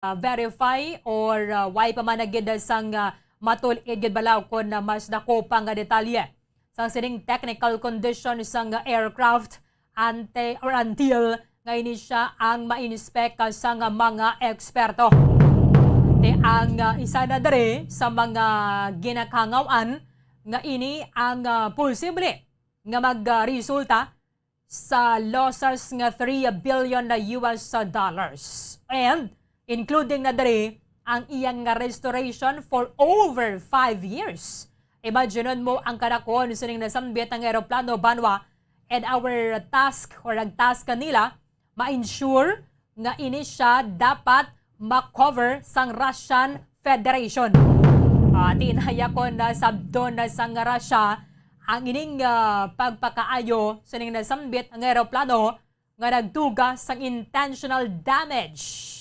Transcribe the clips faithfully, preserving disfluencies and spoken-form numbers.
ah, verify or, ah, way pa man na gid sang, ah, matul-id gid bala kon, ah, mas dako pa nga detalye sang sining technical condition sang, ah, aircraft ante-, or until nga ini siya ang ma-inspect, ah, sang, ah, mga eksperto. Te ang, ah, isa na diri sa mga ginakahangawaan nga ini ang, ah, posible nga magresulta sa losses nga three billion na U S dollars. And including na diri ang iyang nga restoration for over five years. Imagine mo ang kadakuon sining nasambit ang eroplano, banwa, and our task or ang task kanila ma-ensure nga ini siya dapat ma-cover sang Russian Federation. Ah, tinayakon na sabton na sang Russia ang ining, ah, pagpakaayo sining nasambit nga eroplano nga nagduga sang intentional damage.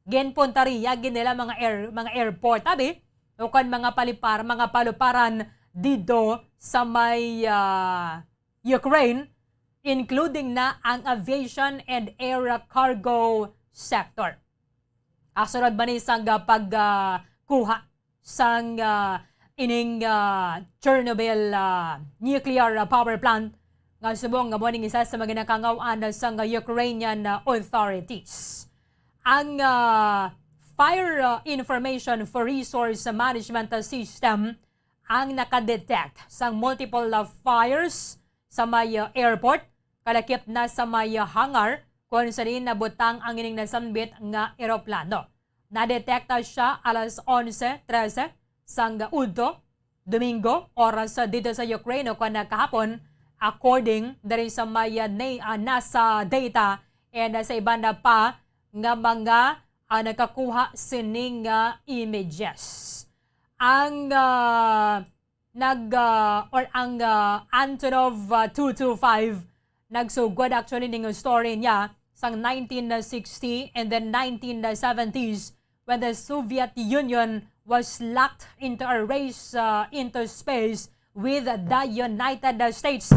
Ginpuntaria gid nila mga air-, mga airport, abi, o kon mga palipar, mga paluparan didto sa may, ah, Ukraine, including na ang aviation and air cargo sector. Kasunod man ni sang, ah, pag, ah, kuha sang, ah, ining, ah, Chernobyl, ah, nuclear, ah, power plant nga subong nga mo ning isa sa mga ginakahangawaan sang, ah, Ukrainian, ah, authorities. Ang, ah, Fire, ah, Information for Resource Management, ah, System ang nakadetect sang multiple, ah, fires sa may, ah, airport, kalakip na sa may, ah, hangar kung sa diin nabutang ang ining nasambit nga eroplano. Nadetekta siya alas onse trese sang udto, Domingo, oras, ah, dito sa Ukraine, o kon kahapon, according diri sa may, ah, na-, ah, NASA data and, ah, sa iban na pa nga mga, ah, nagkakuha sining, ah, images. Ang, ah, nag, ah, or ang, ah, Antonov, ah, two two five nagsugod actually ning story niya sang nineteen sixty and then nineteen seventies when the Soviet Union was locked into a race, ah, into space with the United States.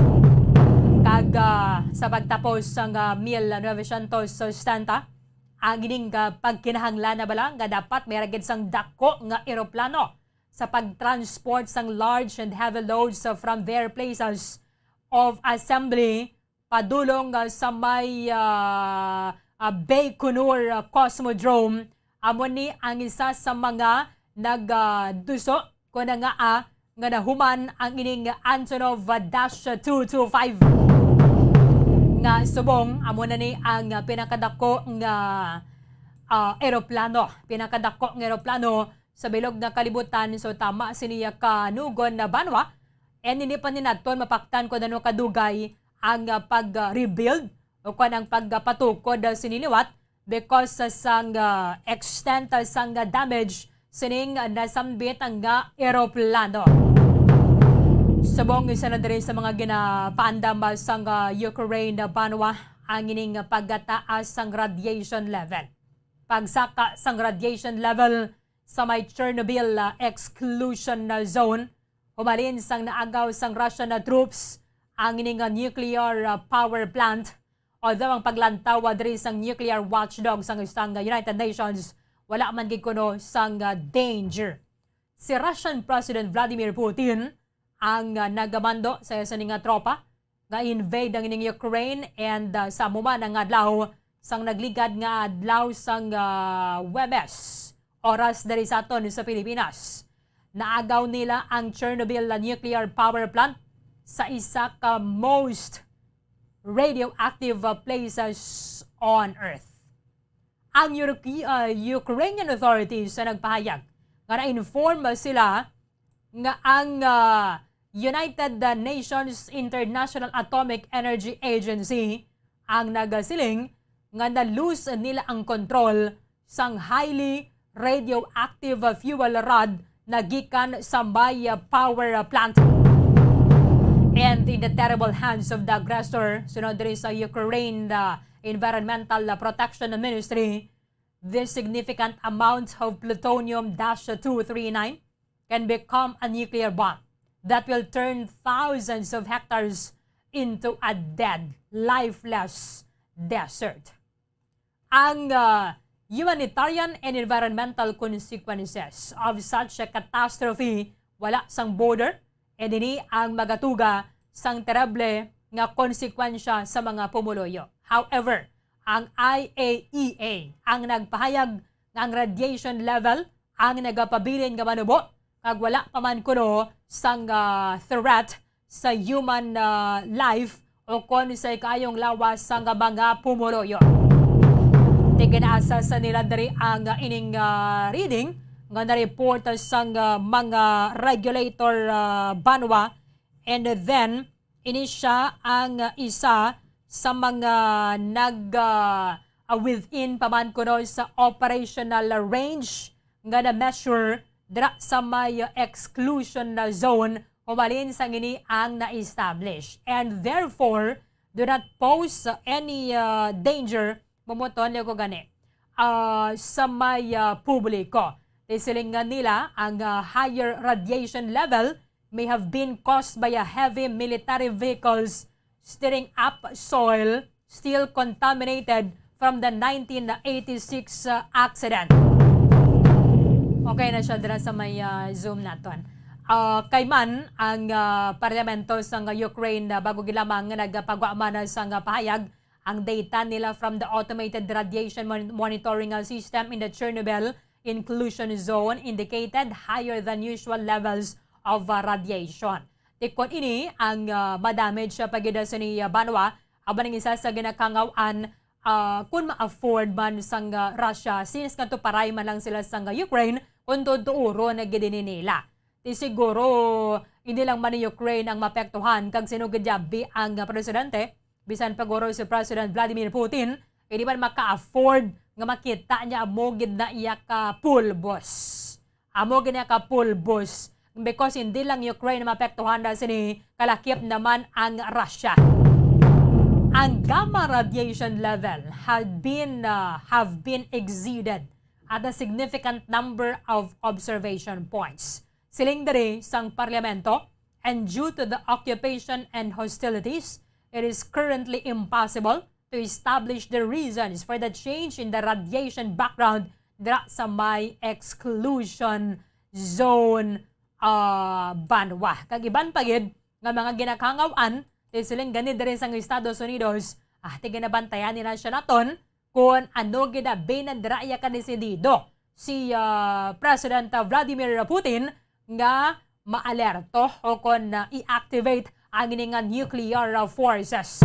Kag, ah, sa pagtapos sang, ah, mil novecientos setenta, ang ining, ah, pagkinahanglan na bala nga dapat may ra gid sang dako nga eroplano sa pag-transport sang large and heavy loads, uh, from their places of assembly padulong, uh, sa may, uh, uh, Baikonur, uh, Cosmodrome. Amo ni ang isa sa mga nag, uh, duso ko na nga, ah, nga nahuman ang ining Antonov, uh, dash two two five nga subong. Amo na ni ang, uh, pinakadako nga, uh, eroplano, pinakadako nga eroplano sa bilog nga kalibutan. So, tama sini kanugon na banwa. And hindi pa ni naton mapaktan kung ano kadugay ang, ah, pag-rebuild o kung ang pagpatukod, ah, sini liwat because sa sang, ah, extent, ah, sang, ah, damage sining, ah, nasambit nga eroplano. Subong isa na diri sa mga ginapaandam, ah, sang, ah, Ukraine na banwa ang ining pagtaas sang radiation level. Pagsaka sang radiation level sa may Chernobyl, ah, exclusion, ah, zone, humalin sang naagaw sang Russian na troops ang ini nga nuclear, ah, power plant. Although ang paglantaw, ah, diri sang nuclear watchdog sang, sang United Nations, wala man gid kuno sang, ah, danger. Si Russian President Vladimir Putin ang, ah, nagamando sa iya sini nga tropa nga invade ang ining Ukraine, and, ah, sa amo man nga adlaw sang nagligad nga adlaw sang, ah, Huwebes, oras diri sa aton sa Pilipinas, naagaw nila ang Chernobyl nuclear power plant sa isa ka most radioactive, ah, places on earth. Ang Europe-, ah, Ukrainian authorities sa nagpahayag nga na-inform sila nga ang, ah, United Nations International Atomic Energy Agency ang nagasiling nga na-lose nila ang kontrol sang highly radioactive fuel rod na gikan sa may power plant. And in the terrible hands of the aggressor, sunod diri sa Ukraine, the Environmental Protection Ministry, this significant amount of plutonium dash two three nine can become a nuclear bomb that will turn thousands of hectares into a dead, lifeless desert. Ang, ah, humanitarian and environmental consequences of such a catastrophe wala sang border, and ini ang magatuga sang terrible nga konsekwensya sa mga pumuluyo. However, ang I A E A ang nagpahayag nga ang radiation level ang nagapabilin nga manubo, kag wala pa man kuno sang, ah, threat sa human, ah, life o kon sa ikaayong lawas sang mga pumuluyo. Tiginaasa nila diri ang, ah, ining, ah, reading nga na-report sang, ah, mga regulator, ah, banwa, and then ini siya ang, ah, isa sa mga nag, ah, ah, within pa man kuno sa operational range nga na-measure dira sa may, ah, exclusion na zone, humalin sang ini ang na-establish, and therefore do not pose, ah, any, ah, danger, mamuton ko gani, ah, sa may, ah, publiko. Di siling nga nila ang, ah, higher radiation level may have been caused by a heavy military vehicles stirring up soil still contaminated from the nineteen eighty-six, uh, accident. Okay na siya dira sa may, uh, Zoom naton. Uh, kay man ang, uh, parlamento sa nga Ukraine, uh, bago gilamang nga nagpagwa man sa nga pahayag, ang data nila from the automated radiation mon-, monitoring, uh, system in the Chernobyl inclusion zone indicated higher than usual levels of, uh, radiation. Ti kon ini ang, ah, madamage sa pagida sini, ah, banwa, amo ning isa sa ginakangaw-an, ah, kun ma-afford man sang, ah, Russia, since ngadto paray man lang sila sang, ah, Ukraine, kun tutuoron na gid ini nila. Ti siguro, hindi lang man ni Ukraine ang maapektuhan, kag sino gid yabi ang, ah, presidente, bisan pa guro si President Vladimir Putin, hindi man maka-afford nga makita niya amo gid na iya ka pulbos. Amo gid niya ka pulbos. Because hindi lang Ukraine ang maapektuhan da sini, kalakip naman ang Russia. Ang gamma radiation level had been, uh, have been exceeded at a significant number of observation points. Siling diri sang parlamento, and due to the occupation and hostilities, it is currently impossible to establish the reasons for the change in the radiation background dira sa may exclusion zone, ah, banwa. Kag iban pa gid nga mga ginakangaw-an, ti siling gani diri sang Estados Unidos, ah, ti ginabantayan nila siya naton, kon ano gid abi na dira iya kadesidido si, ah, President Vladimir Putin nga maalerto o kon, ah, i-activate ang ini nga nuclear, ah, forces.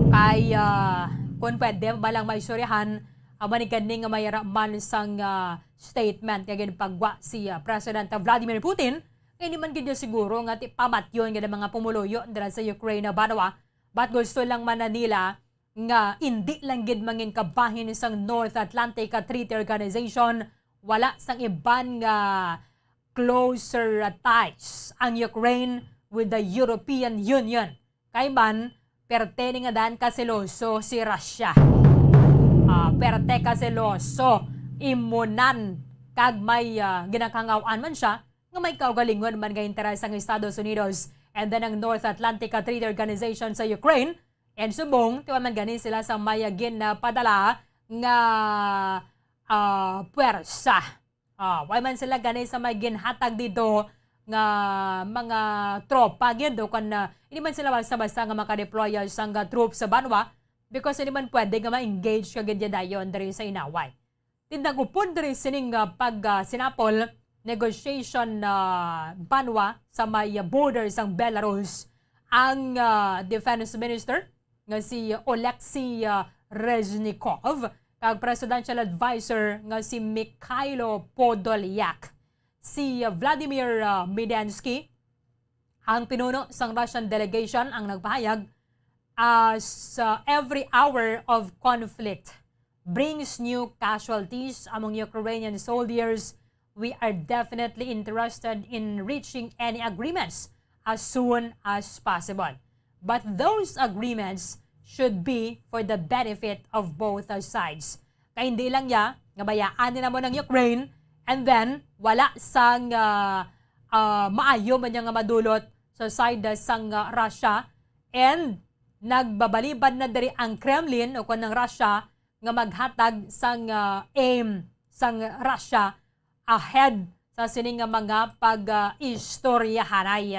Kay, ah, kon pwede, balang maistoryahan, amo ni gani nga may ra-, man sang, ah, statement nga ginpagwa si, ah, President Vladimir Putin, nga hindi man gid niya siguro nga ti pamatyon gid ang mga pumuluyo dira sa Ukraine na banwa, but gusto lang man na nila nga indi lang gid mangin kabahin sang North Atlantic Treaty Organization, wala sang iban nga closer ties ang Ukraine with the European Union. Kay man, perte ni nga dan kaseloso si Russia. Ah, perte kaseloso, imunan, kag may, ah, ginakangaw-an man siya nga may kaugalingon man nga interes ang Estados Unidos and then ang North Atlantic Treaty Organization sa Ukraine, and subong, ti wala man gani sila sa may ginpadala nga, ah, puwersa. Ah, wala man sila gani sa may ginhatag dito nga mga tropa gid, o kon, ah, hindi man sila basta-basta nga makadeploy sang, ah, troops sa banwa, because hindi man pwede nga ma-engage ka gid dayon diri sa inaway. Ti nag-upod diri sining, ah, pag, ah, sinapol, negotiation, ah, banwa sa may, ah, border sang Belarus ang, ah, Defense Minister nga si Oleksiy, ah, Reznikov kag Presidential Advisor nga si Mikhailo Podolyak. Si, ah, Vladimir, ah, Medinsky, ang pinuno sang Russian delegation, ang nagpahayag, as, uh, every hour of conflict brings new casualties among Ukrainian soldiers, we are definitely interested in reaching any agreements as soon as possible. But those agreements should be for the benefit of both sides. Kay hindi lang ya nga bayaan nila mo ng Ukraine, and then wala sang, ah, ah, maayo man niya nga madulot sa side sang, ah, Russia, and nagbabalibad na diri ang Kremlin o kon ang Russia nga maghatag sang, ah, aim sang Russia ahead sa sini nga mga pag-istoryahanay.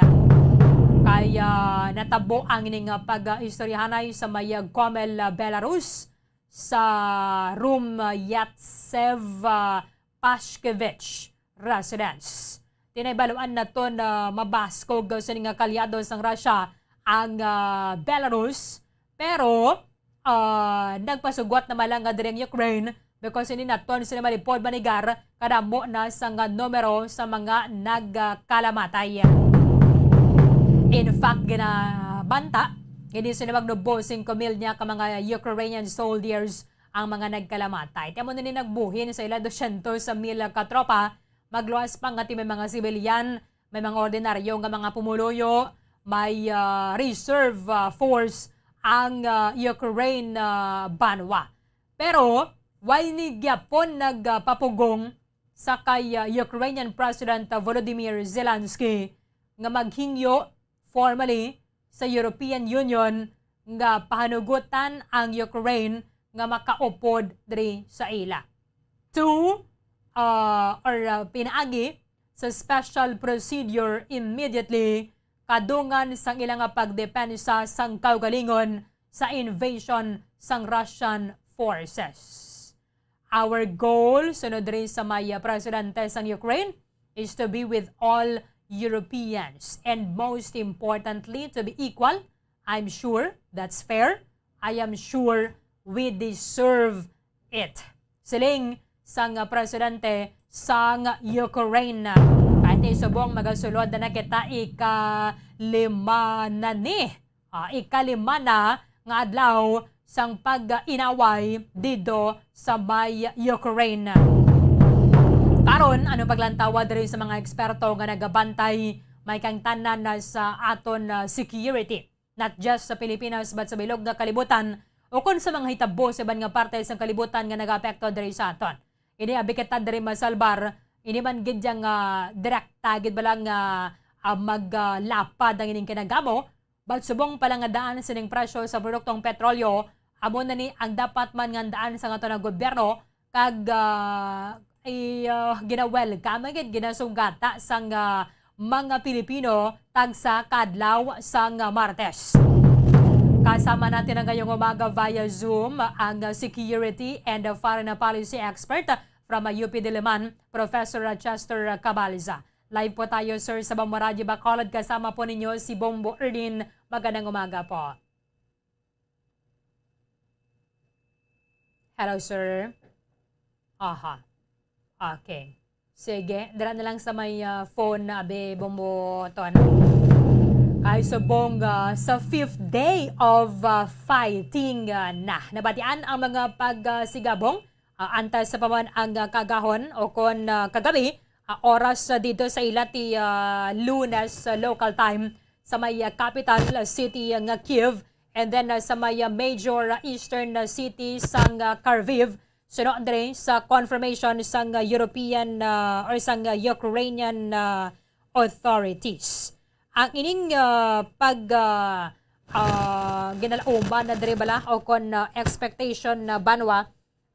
Kay, ah, natabo ang ining, ah, pag-istoryahanay sa may, ah, Gomel, ah, Belarus, sa Rumyatsev, ah, Pashkevich residence. Tinaybaluan naton na mabaskog sini nga kaalyado sang Russia ang, ah, Belarus, pero, ah, nagpasugwat na man lang nga diri ang Ukraine because hindi naton sila malipod manigar kadamo na sa nga numero sa mga nagkalamatay. In fact, ginabanta, hindi sila magnubo singko mil niya ka mga Ukrainian soldiers ang mga nagkalamatay. Ti amo na ni nagbuhin sa ila dosyentos mil ka tropa, magluwas pa nga ti may mga sibilyan, may mga ordinaryo nga mga pumuluyo, may, ah, reserve, ah, force ang, ah, Ukraine, ah, banwa. Pero, way ni gyapon nagpapugong sa kay, ah, Ukrainian President, ah, Volodymyr Zelensky nga maghingyo formally sa European Union nga pahanugutan ang Ukraine nga makaupod diri sa ila. Two, ah, or, ah, pinaagi sa special procedure immediately kadungan sang ila nga pagdepensa sang kaugalingon sa invasion sang Russian forces. Our goal, sunod diri sa may, ah, presidente sang Ukraine, is to be with all Europeans and most importantly, to be equal. I'm sure that's fair. I am sure we deserve it. Siling sang, ah, presidente sang Ukraine. Kahit isubong magasulod na kita ika-lima na ni, ah, ika-lima na nga adlaw sang pag-inaway didto sa may Ukraine. Karon, anong paglantawa diri sa mga eksperto nga nagabantay may kangtanan na sa aton, ah, security? Not just sa Pilipinas, but sa bilog nga kalibutan, ukon sa mga hitabo sa iban nga parte sang kalibutan nga nagaapekto diri sa aton. Ini abi kita diri masalbar, ini man gid yang, ah, direkta gid ba lang nga, ah, maglapad ang ining kinagamo, but subong pa lang nga daan sining presyo sa produktong petrolyo, amo na ni ang dapat man nga daan sa aton nga gobyerno, kag, ah, i-, ah, gina-welcome, gid ginasugata sang, ah, mga Pilipino tagsa ka adlaw sang, ah, Martes. Kasama natin na ngayong umaga via Zoom ang, ah, security and, ah, foreign policy expert from, ah, U P Diliman, Professor, ah, Chester Cabalza. Live po tayo, sir, sa Bambaradyo Bacolod. Kasama po ninyo si Bombo Erdin. Magandang umaga po. Hello, sir. Aha. Okay. Sige, dira na lang sa may, ah, phone na, abi, Bombo Ton. Kay subong, ah, sa fifth day of, ah, fighting, ah, na nabatian ang mga pagsigabong, ah, antas pa man ang, ah, kagahon o kon, ah, kagabi, ah, oras, ah, dito sa ila ti, ah, Lunes, ah, local time sa may, ah, capital, ah, city, ah, nga Kyiv, and then, ah, sa may, ah, major, ah, eastern, ah, city sang, ah, Kharkiv, suno diri sa confirmation sang, ah, European, ah, or sang, ah, Ukrainian, ah, authorities. Ang ining, ah, pag, ah, ah, ginalauman na diri bala o kon, ah, expectation na banwa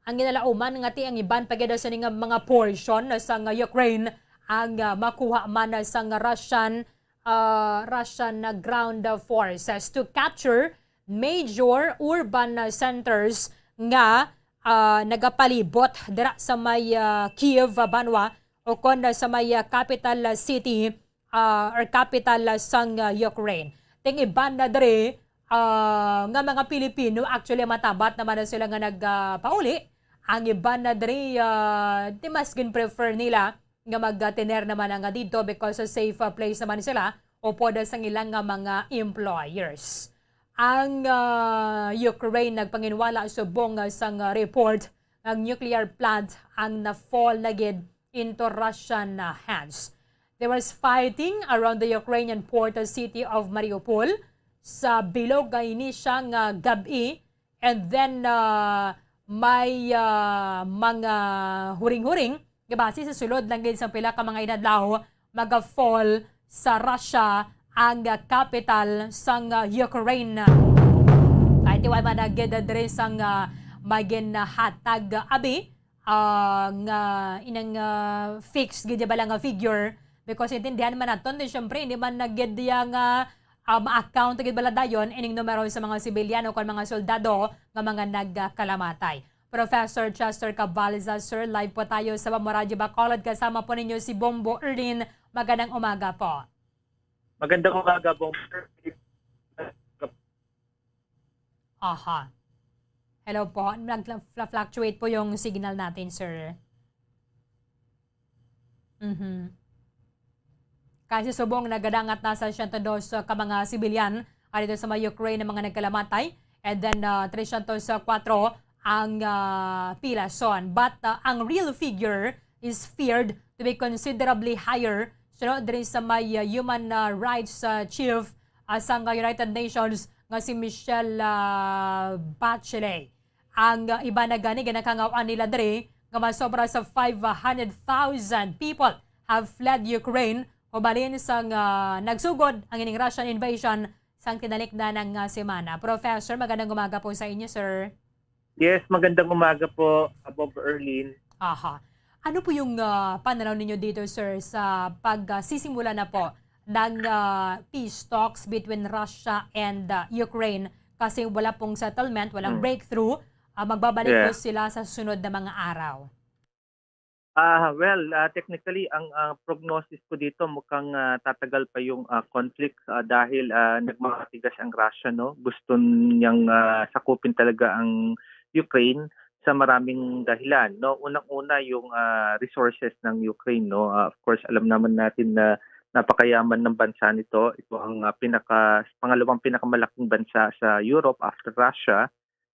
ang ginalauman nga ti ang iban pa gid sini nga mga portion sang Ukraine ang, ah, makuha man sang Russian, ah, Russian ground forces to capture major urban centers nga, ah, nagapalibot dira sa may, ah, Kyiv, ah, banwa o kon sa may, ah, capital, ah, city, ah, or capital, ah, sang, ah, Ukraine. Ting iban na diri, ah, nga mga Pilipino, actually, matabat naman na sila nga nagpauli. Ang iban na diri, ah, di mas gin-prefer nila nga magtener naman nga dito because sa safe, ah, place naman sila upod sang ilang nga mga employers. Ang, ah, Ukraine nagpanginwala subong, ah, sang, ah, report nga ang nuclear plant ang na-fall na gid into Russian, ah, hands. There was fighting around the Ukrainian port, uh, city of Mariupol. Sa bilog nga ini siya nga gab-i, and then, uh, may, uh, mga huring-huring, nga base sa sulod lang gid sa pila ka mga inadlaw, maga-fall sa Russia ang, uh, capital sang, uh, Ukraine. Kahit iway man na gid diri sang, uh, Pagin hatag abi, ah, nga inang, ah, fixed gid bala nga figure, because intindihan man naton din, syempre, hindi man na gid iya nga, ah, ma-account gid bala dayon ining numero sa mga sibilyan o kon mga soldado nga mga nagkalamatay. Professor Chester Cabalza, sir, live po tayo sa Pamora Radyo Bacolod. Kasama po ninyo si Bombo Erlin. Magandang umaga po. Magandang umaga, Bombo. Aha. Hello po. Nag-fluctuate po yung signal natin, sir. Mhm. Kasi subong nagadangat na sa siyento dos ka mga sibilyan, ah, dito sa may Ukraine ang mga nagkalamatay. And then, ah, tresyentos kwatro ang, ah, pilason. But, ah, ang real figure is feared to be considerably higher. Sunod diri sa may, ah, human, ah, rights, ah, chief, ah, sang United Nations nga si Michelle, ah, Bachelet. Ang, ah, iba na gani ginakangawan nila diri nga masobra sa five hundred thousand people have fled Ukraine hubalin sang, ah, nagsugod ang ining Russian invasion sang tinalikdan nga semana. Professor, magandang umaga po sa inyo, sir. Yes, magandang umaga po, Bob Erlin. Aha. Ano po yung, ah, pananaw ninyo dito, sir, sa pagsisimula na po ng, ah, peace talks between Russia and, ah, Ukraine? Kasi wala pong settlement, walang Mm. breakthrough. Ah, magbabalik po Yeah. sila sa sunod na mga araw. Ah, well, ah, technically, ang, ah, prognosis ko dito, mukhang, ah, tatagal pa yung, ah, conflict, ah, dahil, ah, nagmamatigas ang Russia, no? Gusto niyang, ah, sakupin talaga ang Ukraine sa maraming dahilan, no? Unang-una, yung, ah, resources ng Ukraine, no? Ah, of course, alam naman natin na napakayaman ng bansa nito. Ito ang, ah, pinaka-, pangalawang pinakamalaking bansa sa Europe after Russia.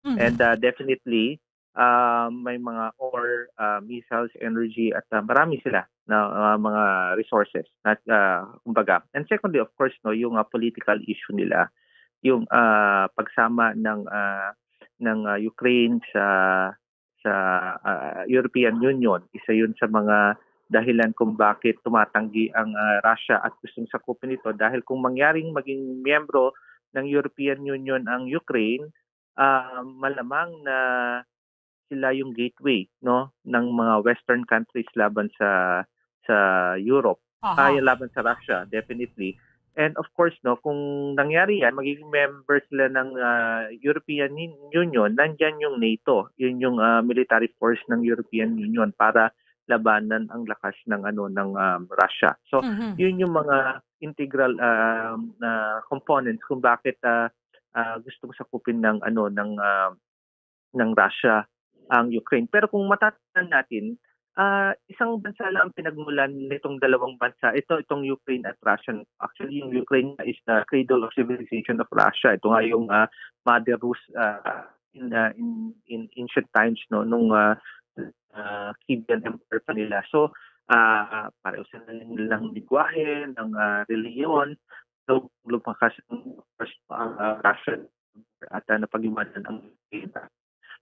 Mhm. And, ah, definitely, ah, may mga ore, ah, missiles, energy, at, ah, marami sila na, ah, mga resources na, ah, kumbaga. And secondly, of course, no, yung, ah, political issue nila, yung, ah, pagsama ng, ah, ng, ah, Ukraine sa, sa, ah, European Union, isa yun sa mga dahilan kung bakit tumatanggi ang, ah, Russia at gustong sakupin ito. Dahil kung mangyaring maging miyembro ng European Union ang Ukraine, ah, malamang na sila yung gateway, no, ng mga Western countries laban sa, sa Europe. Aha. Ay, laban sa Russia, definitely. And of course, no, kung nangyari yan, magiging member sila ng, ah, European Nin-, Union, nandyan yung NATO. Yun yung, ah, military force ng European Union para labanan ang lakas ng, ano, ng, um, Russia. So, Mhm. yun yung mga integral, um, na components kung bakit, ah, ah, gustong sakupin ng, ano, ng, ah, ng Russia ang Ukraine. Pero kung matatandaan natin, ah, isang bansa lang ang pinagmulan nitong dalawang bansa. Ito, itong Ukraine at Russia. Actually, yung Ukraine is the cradle of civilization of Russia. Ito nga yung, ah, Mother Rus-, ah, in, ah, in, in ancient times, no, nung, ah, ah, Khitan Empire pa nila. So, ah, ah, pareho sila ng, ng lingwahe, ng, ah, relihiyon. So, lumakas ang, ang, ah, Russian at, ah, napag-iwanan ang Ukraine.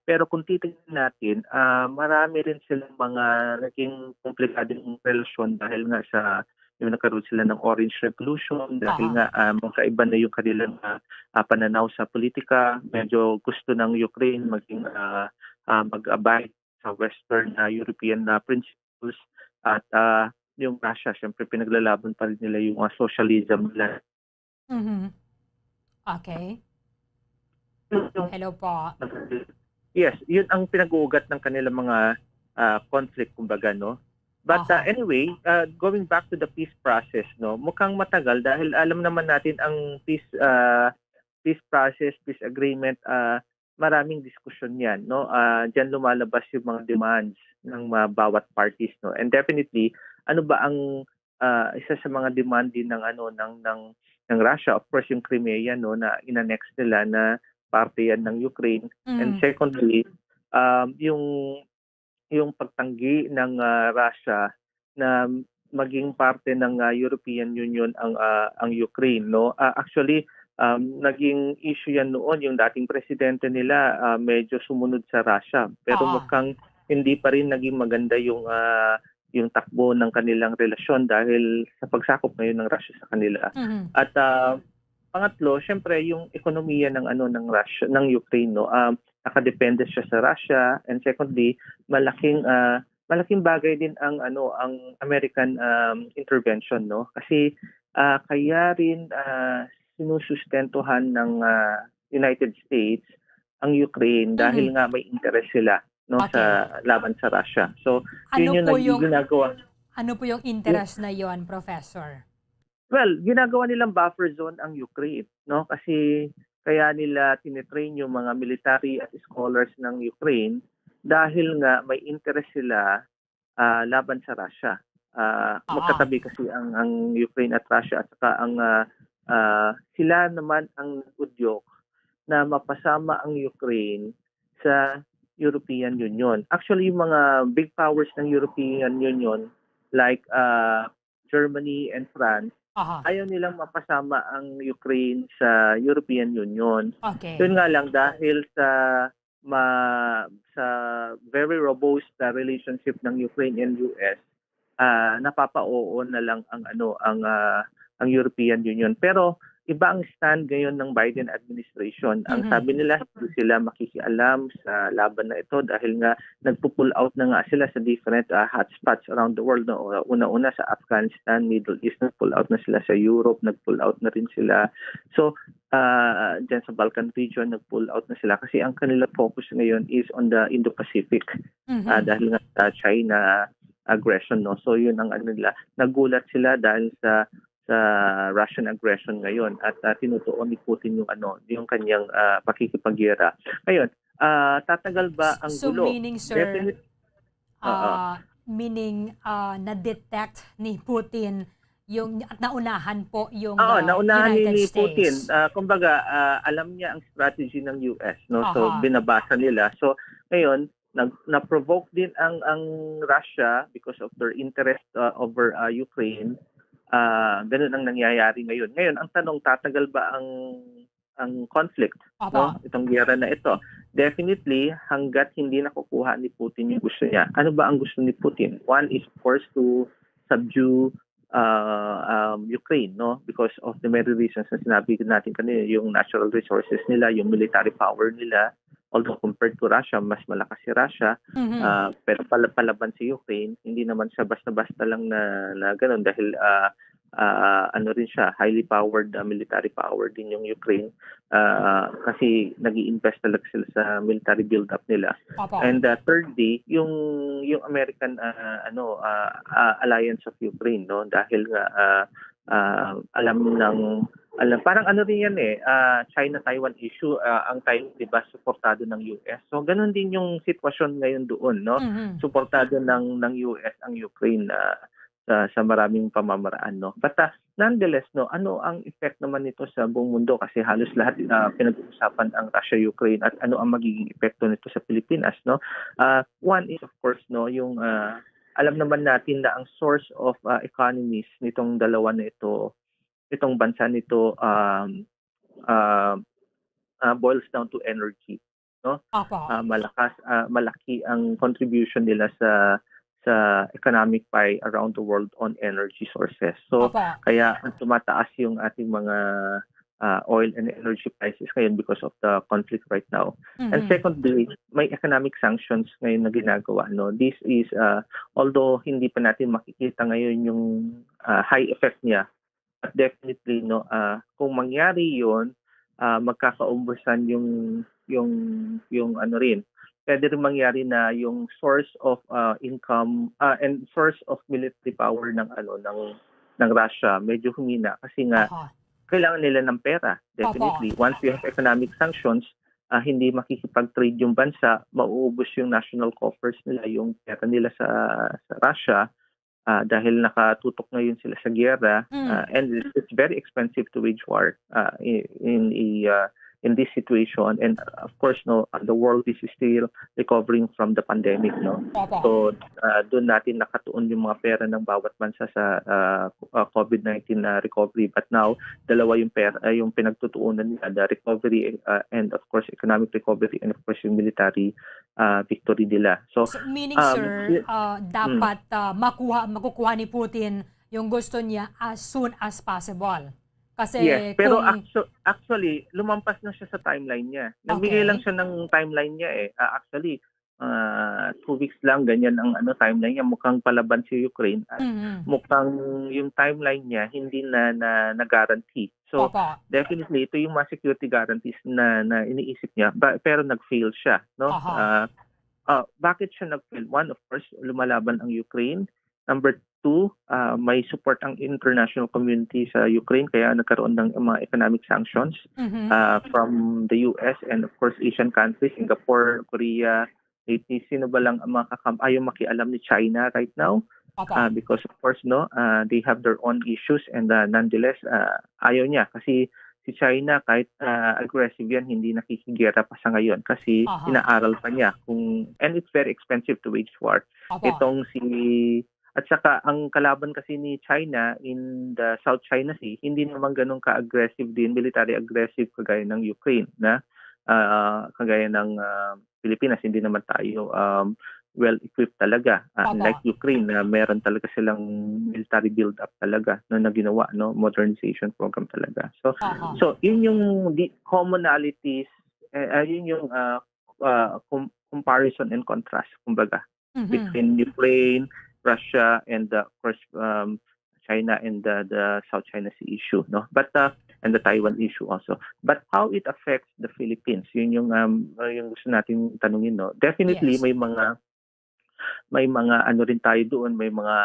Pero kung titingnan natin, ah, marami rin silang mga naging komplikadong relasyon dahil nga sa, yung nagkaroon sila ng Orange Revolution, dahil Aha. nga, ah, magkaiba na yung kanilang, ah, ah, pananaw sa politika. Medyo gusto ng Ukraine maging, ah, ah, mag-abide sa Western, ah, European, ah, principles at, ah, yung Russia, syempre pinaglalaban pa rin nila yung, ah, socialism nila. Mhm. Okay. Yung Hello po. Yes, yun ang pinag-uugat ng kanilang mga, ah, conflict, kumbaga, no? But, uh, Aha. anyway, uh, going back to the peace process, no, mukhang matagal dahil alam naman natin ang peace, uh, peace process, peace agreement, uh, maraming diskusyon yan, no? Uh, diyan lumalabas yung mga demands ng mga bawat parties, no? And definitely, ano ba ang, uh, isa sa mga demand din ng, ano, ng, ng, ng Russia? Of course, yung Crimea, no, na in-annex nila na parte yan ng Ukraine. And Mm. secondly, um, yung yung pagtanggi ng, ah, Russia na maging parte ng, ah, European Union ang, ah, ang Ukraine, no? Ah, actually, um, naging issue yan noon, yung dating presidente nila, ah, medyo sumunod sa Russia. Pero Oo. mukhang hindi pa rin naging maganda yung, ah, yung takbo ng kanilang relasyon dahil sa pagsakop ngayon ng Russia sa kanila. Mhm. At, ah, pangatlo, syempre, yung ekonomiya ng, ano, ng Russia, ng Ukraine, no? Um, nakadepende siya sa Russia, and secondly, malaking, ah, malaking bagay din ang ano, ang American, um, intervention, 'no? Kasi, ah, kaya rin, ah, sinusustentuhan ng, ah, United States ang Ukraine dahil Mhm. nga may interes sila, 'no, Okay. sa laban sa Russia. So, Ano yun yung po naging yung ginagawa. Ano po yung Yes. interes na yon, Professor? Well, ginagawa nilang buffer zone ang Ukraine, 'no? Kasi kaya nila tinitrain yung mga military at scholars ng Ukraine dahil nga may interes sila, ah, laban sa Russia. Ah, Ah. magkatabi kasi ang, ang Ukraine at Russia at saka ang, ah, ah, sila naman ang nag-udyok na mapasama ang Ukraine sa European Union. Actually, yung mga big powers ng European Union like, ah, Germany and France, Aha. ayaw nilang mapasama ang Ukraine sa European Union. Okay. Yun nga lang, dahil sa ma-, sa very robust, ah, relationship ng Ukraine and U S, ah, napapa-oo na lang ang ano, ang, ah, ang European Union. Pero iba ang stand ngayon ng Biden administration. Ang Mhm. sabi nila, hindi sila makikialam sa laban na ito dahil nga nagpu-pull out na nga sila sa different, ah, hotspots around the world, no? Una-una sa Afghanistan, Middle East, nag-pull out na sila, sa Europe, nag-pull out na rin sila. So, ah, dyan sa Balkan region, nag-pull out na sila kasi ang kanila focus ngayon is on the Indo-Pacific, Mhm. ah, dahil nga sa China aggression, 'no? So, yun ang ano nila. Nagulat sila dahil sa, sa Russian aggression ngayon at, ah, tinutuon ni Putin yung ano, yung kanyang, ah, pakikipaggera. Ngayon, ah, tatagal ba ang So, gulo? meaning, sir, Definite-, Oo. ah, meaning, ah, na-detect ni Putin yung, at naunahan po yung, Oo, ah, naunahan ni, United ni Putin. States. Ah, kumbaga, ah, alam niya ang strategy ng U S, 'no? So, Aha. binabasa nila. So, ngayon, nag-, na-provoke din ang, ang Russia because of their interest, ah, over, ah, Ukraine. Ah, ganun ang nangyayari ngayon. Ngayon, ang tanong, tatagal ba ang, ang conflict, Opo. 'no? Itong giyera na ito. Definitely, hanggat hindi nakukuha ni Putin yung gusto niya. Ano ba ang gusto ni Putin? One is, of course, to subdue, ah, um, Ukraine, 'no? Because of the many reasons na sinabi natin kanina, yung natural resources nila, yung military power nila, although compared to Russia, mas malakas si Russia, Mhm. ah, pero pala-, palaban si Ukraine, hindi naman siya basta-basta lang na, na ganun dahil, ah, ah, ano rin siya, highly powered, ah, military power din yung Ukraine. Ah, kasi nag-i-invest talaga sila sa military build-up nila. Opo. And, ah, thirdly, yung, yung American, ah, ano, ah, ah, Alliance of Ukraine, 'no? Dahil nga, ah, ah, alam ng, alam, parang ano rin yan eh, ah, China-Taiwan issue, ah, ang Taiwan, 'di ba, suportado ng U S. So, ganun din yung sitwasyon ngayon doon, 'no? Mhm. Suportado ng, ng U S ang Ukraine, ah, sa, sa maraming pamamaraan, 'no? But, ah, nonetheless, 'no, ano ang effect naman nito sa buong mundo? Kasi halos lahat, ah, pinag-uusapan ang Russia-Ukraine at ano ang magiging epekto nito sa Pilipinas, 'no? Ah, one is, of course, 'no, yung, ah, alam naman natin na ang source of, ah, economies nitong dalawa na ito, itong bansa nito, um, ah, ah, boils down to energy, 'no? Opo. Ah, malakas, ah, malaki ang contribution nila sa, sa economic pie around the world on energy sources. So, Opo. kaya ang tumataas yung ating mga, ah, oil and energy prices ngayon because of the conflict right now. And Mhm. secondly, may economic sanctions ngayon na ginagawa, 'no? This is, ah, although hindi pa natin makikita ngayon yung, ah, high effect niya, but definitely, 'no, ah, kung mangyari yun, ah, magkakaubusan yung, yung, yung ano rin. Pwede rin mangyari na yung source of, ah, income, ah, and source of military power ng, ano, ng, ng Russia medyo humina kasi nga Aha. kailangan nila ng pera. Opo. Definitely, once you have economic sanctions, ah, hindi makikipag-trade yung bansa, mauubos yung national coffers nila, yung pera nila sa, sa Russia, ah, dahil nakatutok ngayon sila sa giyera, Mm. ah, and it's, it's very expensive to wage war, ah, i-, in a, ah, in this situation. And, uh, of course, 'no, uh, the world is still recovering from the pandemic, 'no? Opo. So, ah, doon natin nakatuon yung mga pera ng bawat bansa sa, ah, ah, COVID nineteen na recovery. But now, dalawa yung pera, ah, yung pinagtutuunan nila, the recovery, ah, and of course, economic recovery, and of course, yung military, ah, victory nila. So, So, meaning, um, sir, y-, ah, mm. dapat, ah, makuha, makukuha ni Putin yung gusto niya as soon as possible. Kasi Yes, pero kung actu- actually, lumampas na siya sa timeline niya. Nagbigay lang Okay. siya ng timeline niya eh. Ah, actually, ah, two weeks lang, ganyan ang ano timeline niya. Mukhang palaban si Ukraine at Mhm. mukhang yung timeline niya hindi na na, na guarantee. So, Opo. definitely, ito yung mga security guarantees na, na iniisip niya, ba, pero nag-fail siya, no? Aha. Ah, ah, bakit siya nag-fail? One, of course, lumalaban ang Ukraine. Number two, ah, may support ang international community sa Ukraine, kaya nagkaroon ng mga economic sanctions Mhm. ah, from the U S and of course Asian countries, Singapore, Korea, Haiti, sino ba lang ang makakam ayaw makialam ni China right now? Opo. Ah, because of course, no, ah, they have their own issues and ah, nonetheless, ah, ayaw niya kasi si China, kahit ah, aggressive yan, hindi nakikigera pa sa ngayon kasi Aha. inaaral pa niya kung, and it's very expensive to wage war. Opo. Itong si, at saka ang kalaban kasi ni China in the South China Sea, hindi naman ganun ka-aggressive din, military aggressive kagaya ng Ukraine na ah, kagaya ng ah, Pilipinas, hindi naman tayo um, well equipped talaga. Ah, Opo. unlike Ukraine na meron talaga silang military build up talaga, no, na ginawa, no, modernization program talaga. So Aha. so yun yung di commonalities, eh, ah, yun yung ah, ah, com- comparison and contrast, kumbaga, Mhm. between Ukraine, Russia, and uh, of course um, China and the, the South China Sea issue, no? But uh, and the Taiwan issue also. But how it affects the Philippines, yun yung um, uh, yung gusto nating tanungin, no? Definitely Yes. may mga may mga ano rin tayo doon, may mga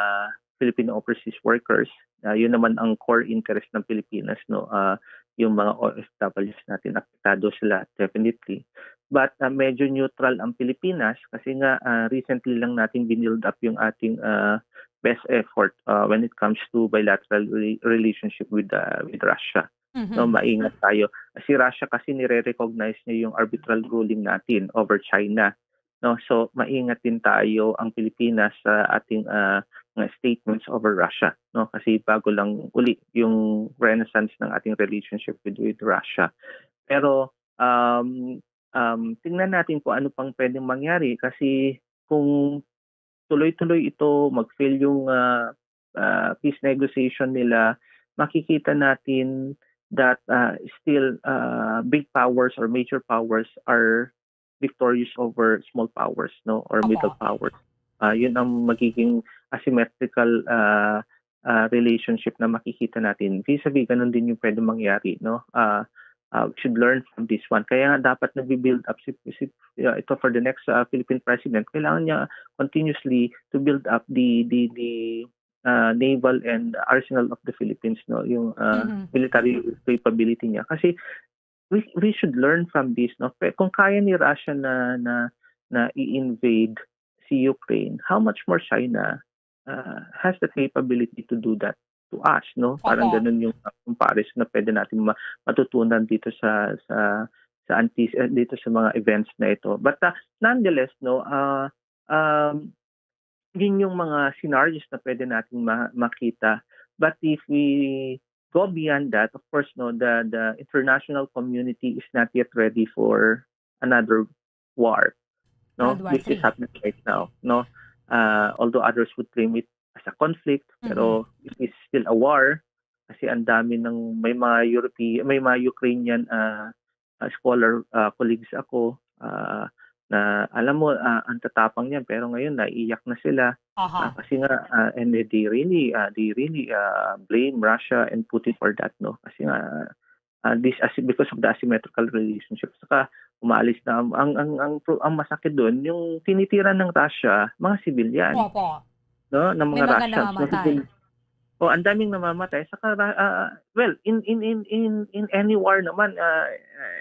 Filipino overseas workers. Ah, yun naman ang core interest ng Pilipinas, no? Ah, yung mga O F Ws natin, apektado sila, definitely. But ah, medyo neutral ang Pilipinas kasi nga ah, recently lang natin binild up yung ating ah, best effort ah, when it comes to bilateral re- relationship with ah, with Russia. No, Mhm. maingat tayo. Si Russia kasi nire-recognize niya yung arbitral ruling natin over China. No, so maingat din tayo ang Pilipinas sa ating ah, mga statements over Russia, no? Kasi bago lang uli yung renaissance ng ating relationship with, with Russia. Pero um, um, tingnan natin kung ano pang pwedeng mangyari kasi kung tuloy-tuloy ito, mag-fail yung ah, ah, peace negotiation nila, makikita natin that ah, still ah, big powers or major powers are victorious over small powers, no, or middle Opo. powers. Ah, yun ang magiging asymmetrical ah, ah, relationship na makikita natin. Vis-a-vis, ganun din yung pwede mangyari, no? Ah, ah, we should learn from this one. Kaya nga dapat nagbi-build up si, si ah, ito for the next ah, Philippine president. Kailangan niya continuously to build up the the the ah, naval and arsenal of the Philippines, no? Yung ah, Mhm. military capability niya. Kasi we we should learn from this, no? Pe- Kung kaya ni Russia na na na i-invade si Ukraine, how much more China uh, has the capability to do that to us, no? Parang Opo. Ganun yung uh, comparison na pwede natin ma- matutunan dito sa sa sa antis eh, dito sa mga events na ito. But uh, nonetheless, no, uh, um, yun yung mga scenarios na pwede nating ma- makita. But if we go beyond that, of course, no, the the international community is not yet ready for another war, no, World War which is Three. Happening right now, no. Uh, although others would claim it as a conflict, Mhm. pero it is still a war kasi ang dami ng may mga European, may mga Ukrainian uh, uh, scholar uh, colleagues ako uh, na alam mo uh, ang tatapang niyan pero ngayon naiiyak na sila uh, Aha. kasi nga uh, and they really uh, they really uh, blame Russia and Putin for that, no, kasi nga uh, this as because of the asymmetrical relationship, saka umalis na ang ang ang ang, pro- ang masakit doon yung tinitira ng Russia mga civilian, Opo. no, ng May mga mga Russians, no. namamatay. O, ang daming namamatay saka ra- ah, well, in in in in in any war naman uh,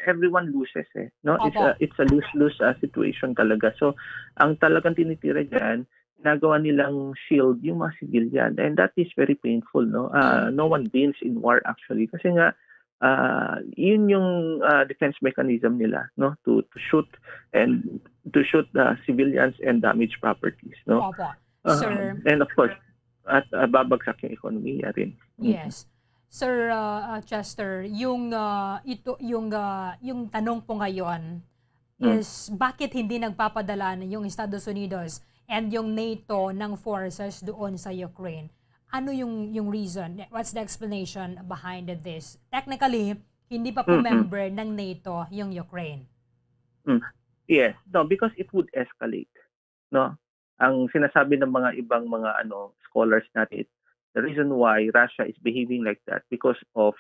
everyone loses eh, no. It's Opo. a, it's a lose-lose uh, situation talaga. So ang talagang tinitira diyan, ginagawa nilang shield yung mga civilian, and that is very painful, no. Uh, Mm. No one wins in war actually kasi nga uh, yun yung uh, defense mechanism nila, no, to to shoot and to shoot uh, civilians and damage properties, no. Opo. Uh, Sir. And of course, at uh, babagsak yung ekonomiya rin. Mm. Yes. Sir uh, uh, Chester, yung uh, ito yung uh, yung tanong po ngayon Mm. is bakit hindi nagpapadala na yung Estados Unidos and yung NATO ng forces doon sa Ukraine? Ano yung, yung reason? What's the explanation behind this? Technically, hindi pa po Mm-mm. member ng NATO yung Ukraine. Mm. Yes. No, because it would escalate. No? Ang sinasabi ng mga ibang mga ano scholars natin, the reason why Russia is behaving like that because of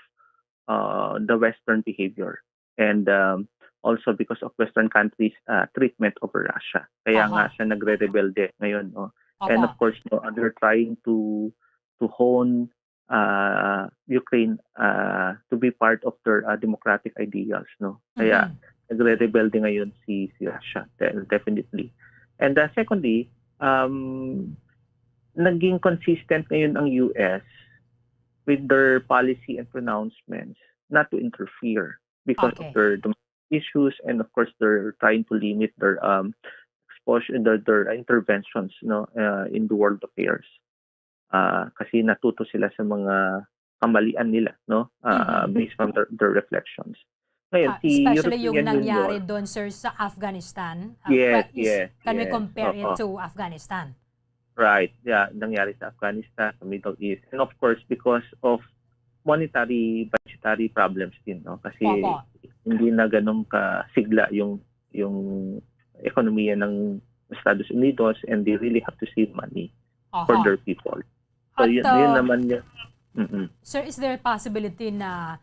uh, the Western behavior and um, also because of Western countries' uh, treatment over Russia. Kaya nga Aha. siya nagre-rebelde ngayon. No? And of Opo. course, no, uh, they're trying to to hone uh, Ukraine uh, to be part of their uh, democratic ideals. No? Kaya Mhm. nagre-rebelde ngayon si, si Russia, de- definitely. And uh, secondly, um, naging consistent ngayon ang U S with their policy and pronouncements not to interfere because of Okay. their domestic issues, and of course they're trying to limit their um exposure, their, their interventions, no, uh, in the world affairs. Ah, kasi natuto sila sa mga kamalian nila, no, uh, Mhm. based from their, their reflections. Ngayon, Ah, si especially yung European nangyari Union, doon, sir, sa Afghanistan. Ah, yes, pa- is, yes, can we yes. compare it Oo. To Afghanistan? Right, yeah, nangyari sa Afghanistan, sa Middle East, and of course because of monetary, budgetary problems din, no? Kasi Opo. hindi na ganun kasigla yung yung ekonomiya ng Estados Unidos, and they really have to save money for Aha. Their people. So At yun, yun uh, naman yung mm-mm. Sir, is there a possibility na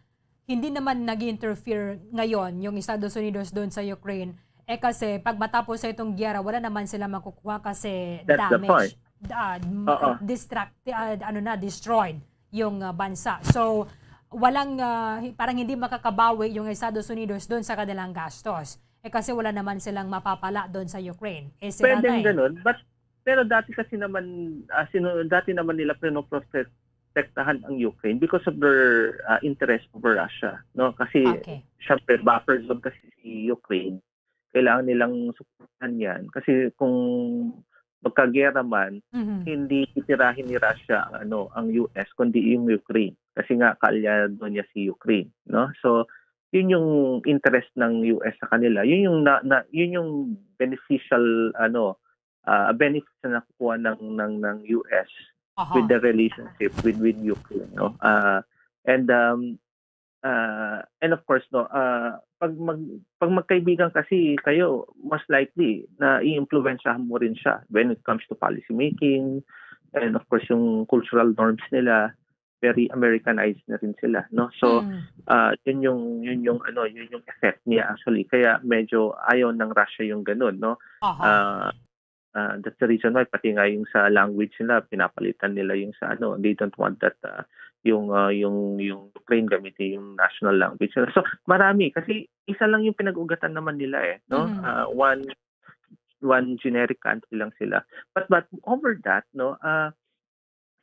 hindi naman nag-interfere ngayon yung Estados Unidos doon sa Ukraine? Eh kasi pag matapos sa itong giyera, wala naman sila makukuha kasi That's the damage, point. ah, m- Oo. distract, ah, ano na, destroyed yung ah, bansa. So, walang, ah, hi- parang hindi makakabawi yung Estados Unidos doon sa kanilang gastos. Eh kasi wala naman silang mapapala doon sa Ukraine. Eh sila Pwedeng na eh. Ganun, but pero dati kasi naman, ah, sino, dati naman nila pinoprotektahan ang Ukraine because of their ah, interest over Russia, no? Kasi Okay. syempre buffer zone kasi si Ukraine, kailangan nilang suportahan yan. Kasi kung magkagera man, Mhm. hindi titirahin ni Russia ang ano, ang U S, kundi yung Ukraine. Kasi nga kaalyado niya si Ukraine, no? So, yun yung interest ng U S sa kanila. Yun yung na, na yun yung beneficial ano, ah, benefits na nakukuha ng ng ng U S with Aha. the relationship with with Ukraine, no? Ah, and um uh, and of course, no, ah, pag mag pag magkaibigan kasi kayo, most likely na iimpluwensyahan mo rin siya when it comes to policy making, and of course yung cultural norms nila, very Americanized na rin sila, no? So, Mm. ah, yun yung yun yung ano, yun yung effect niya actually. Kaya medyo ayaw ng Russia yung ganun, no? Aha. Ah, ah, that's the reason why pati nga yung sa language nila, pinapalitan nila yung sa ano, they don't want that ah, yung ah, yung yung Ukraine gamitin yung national language nila. So, marami kasi isa lang yung pinag-ugatan naman nila eh, no? Mhm. Ah, one one generic country lang sila. But but over that, no, ah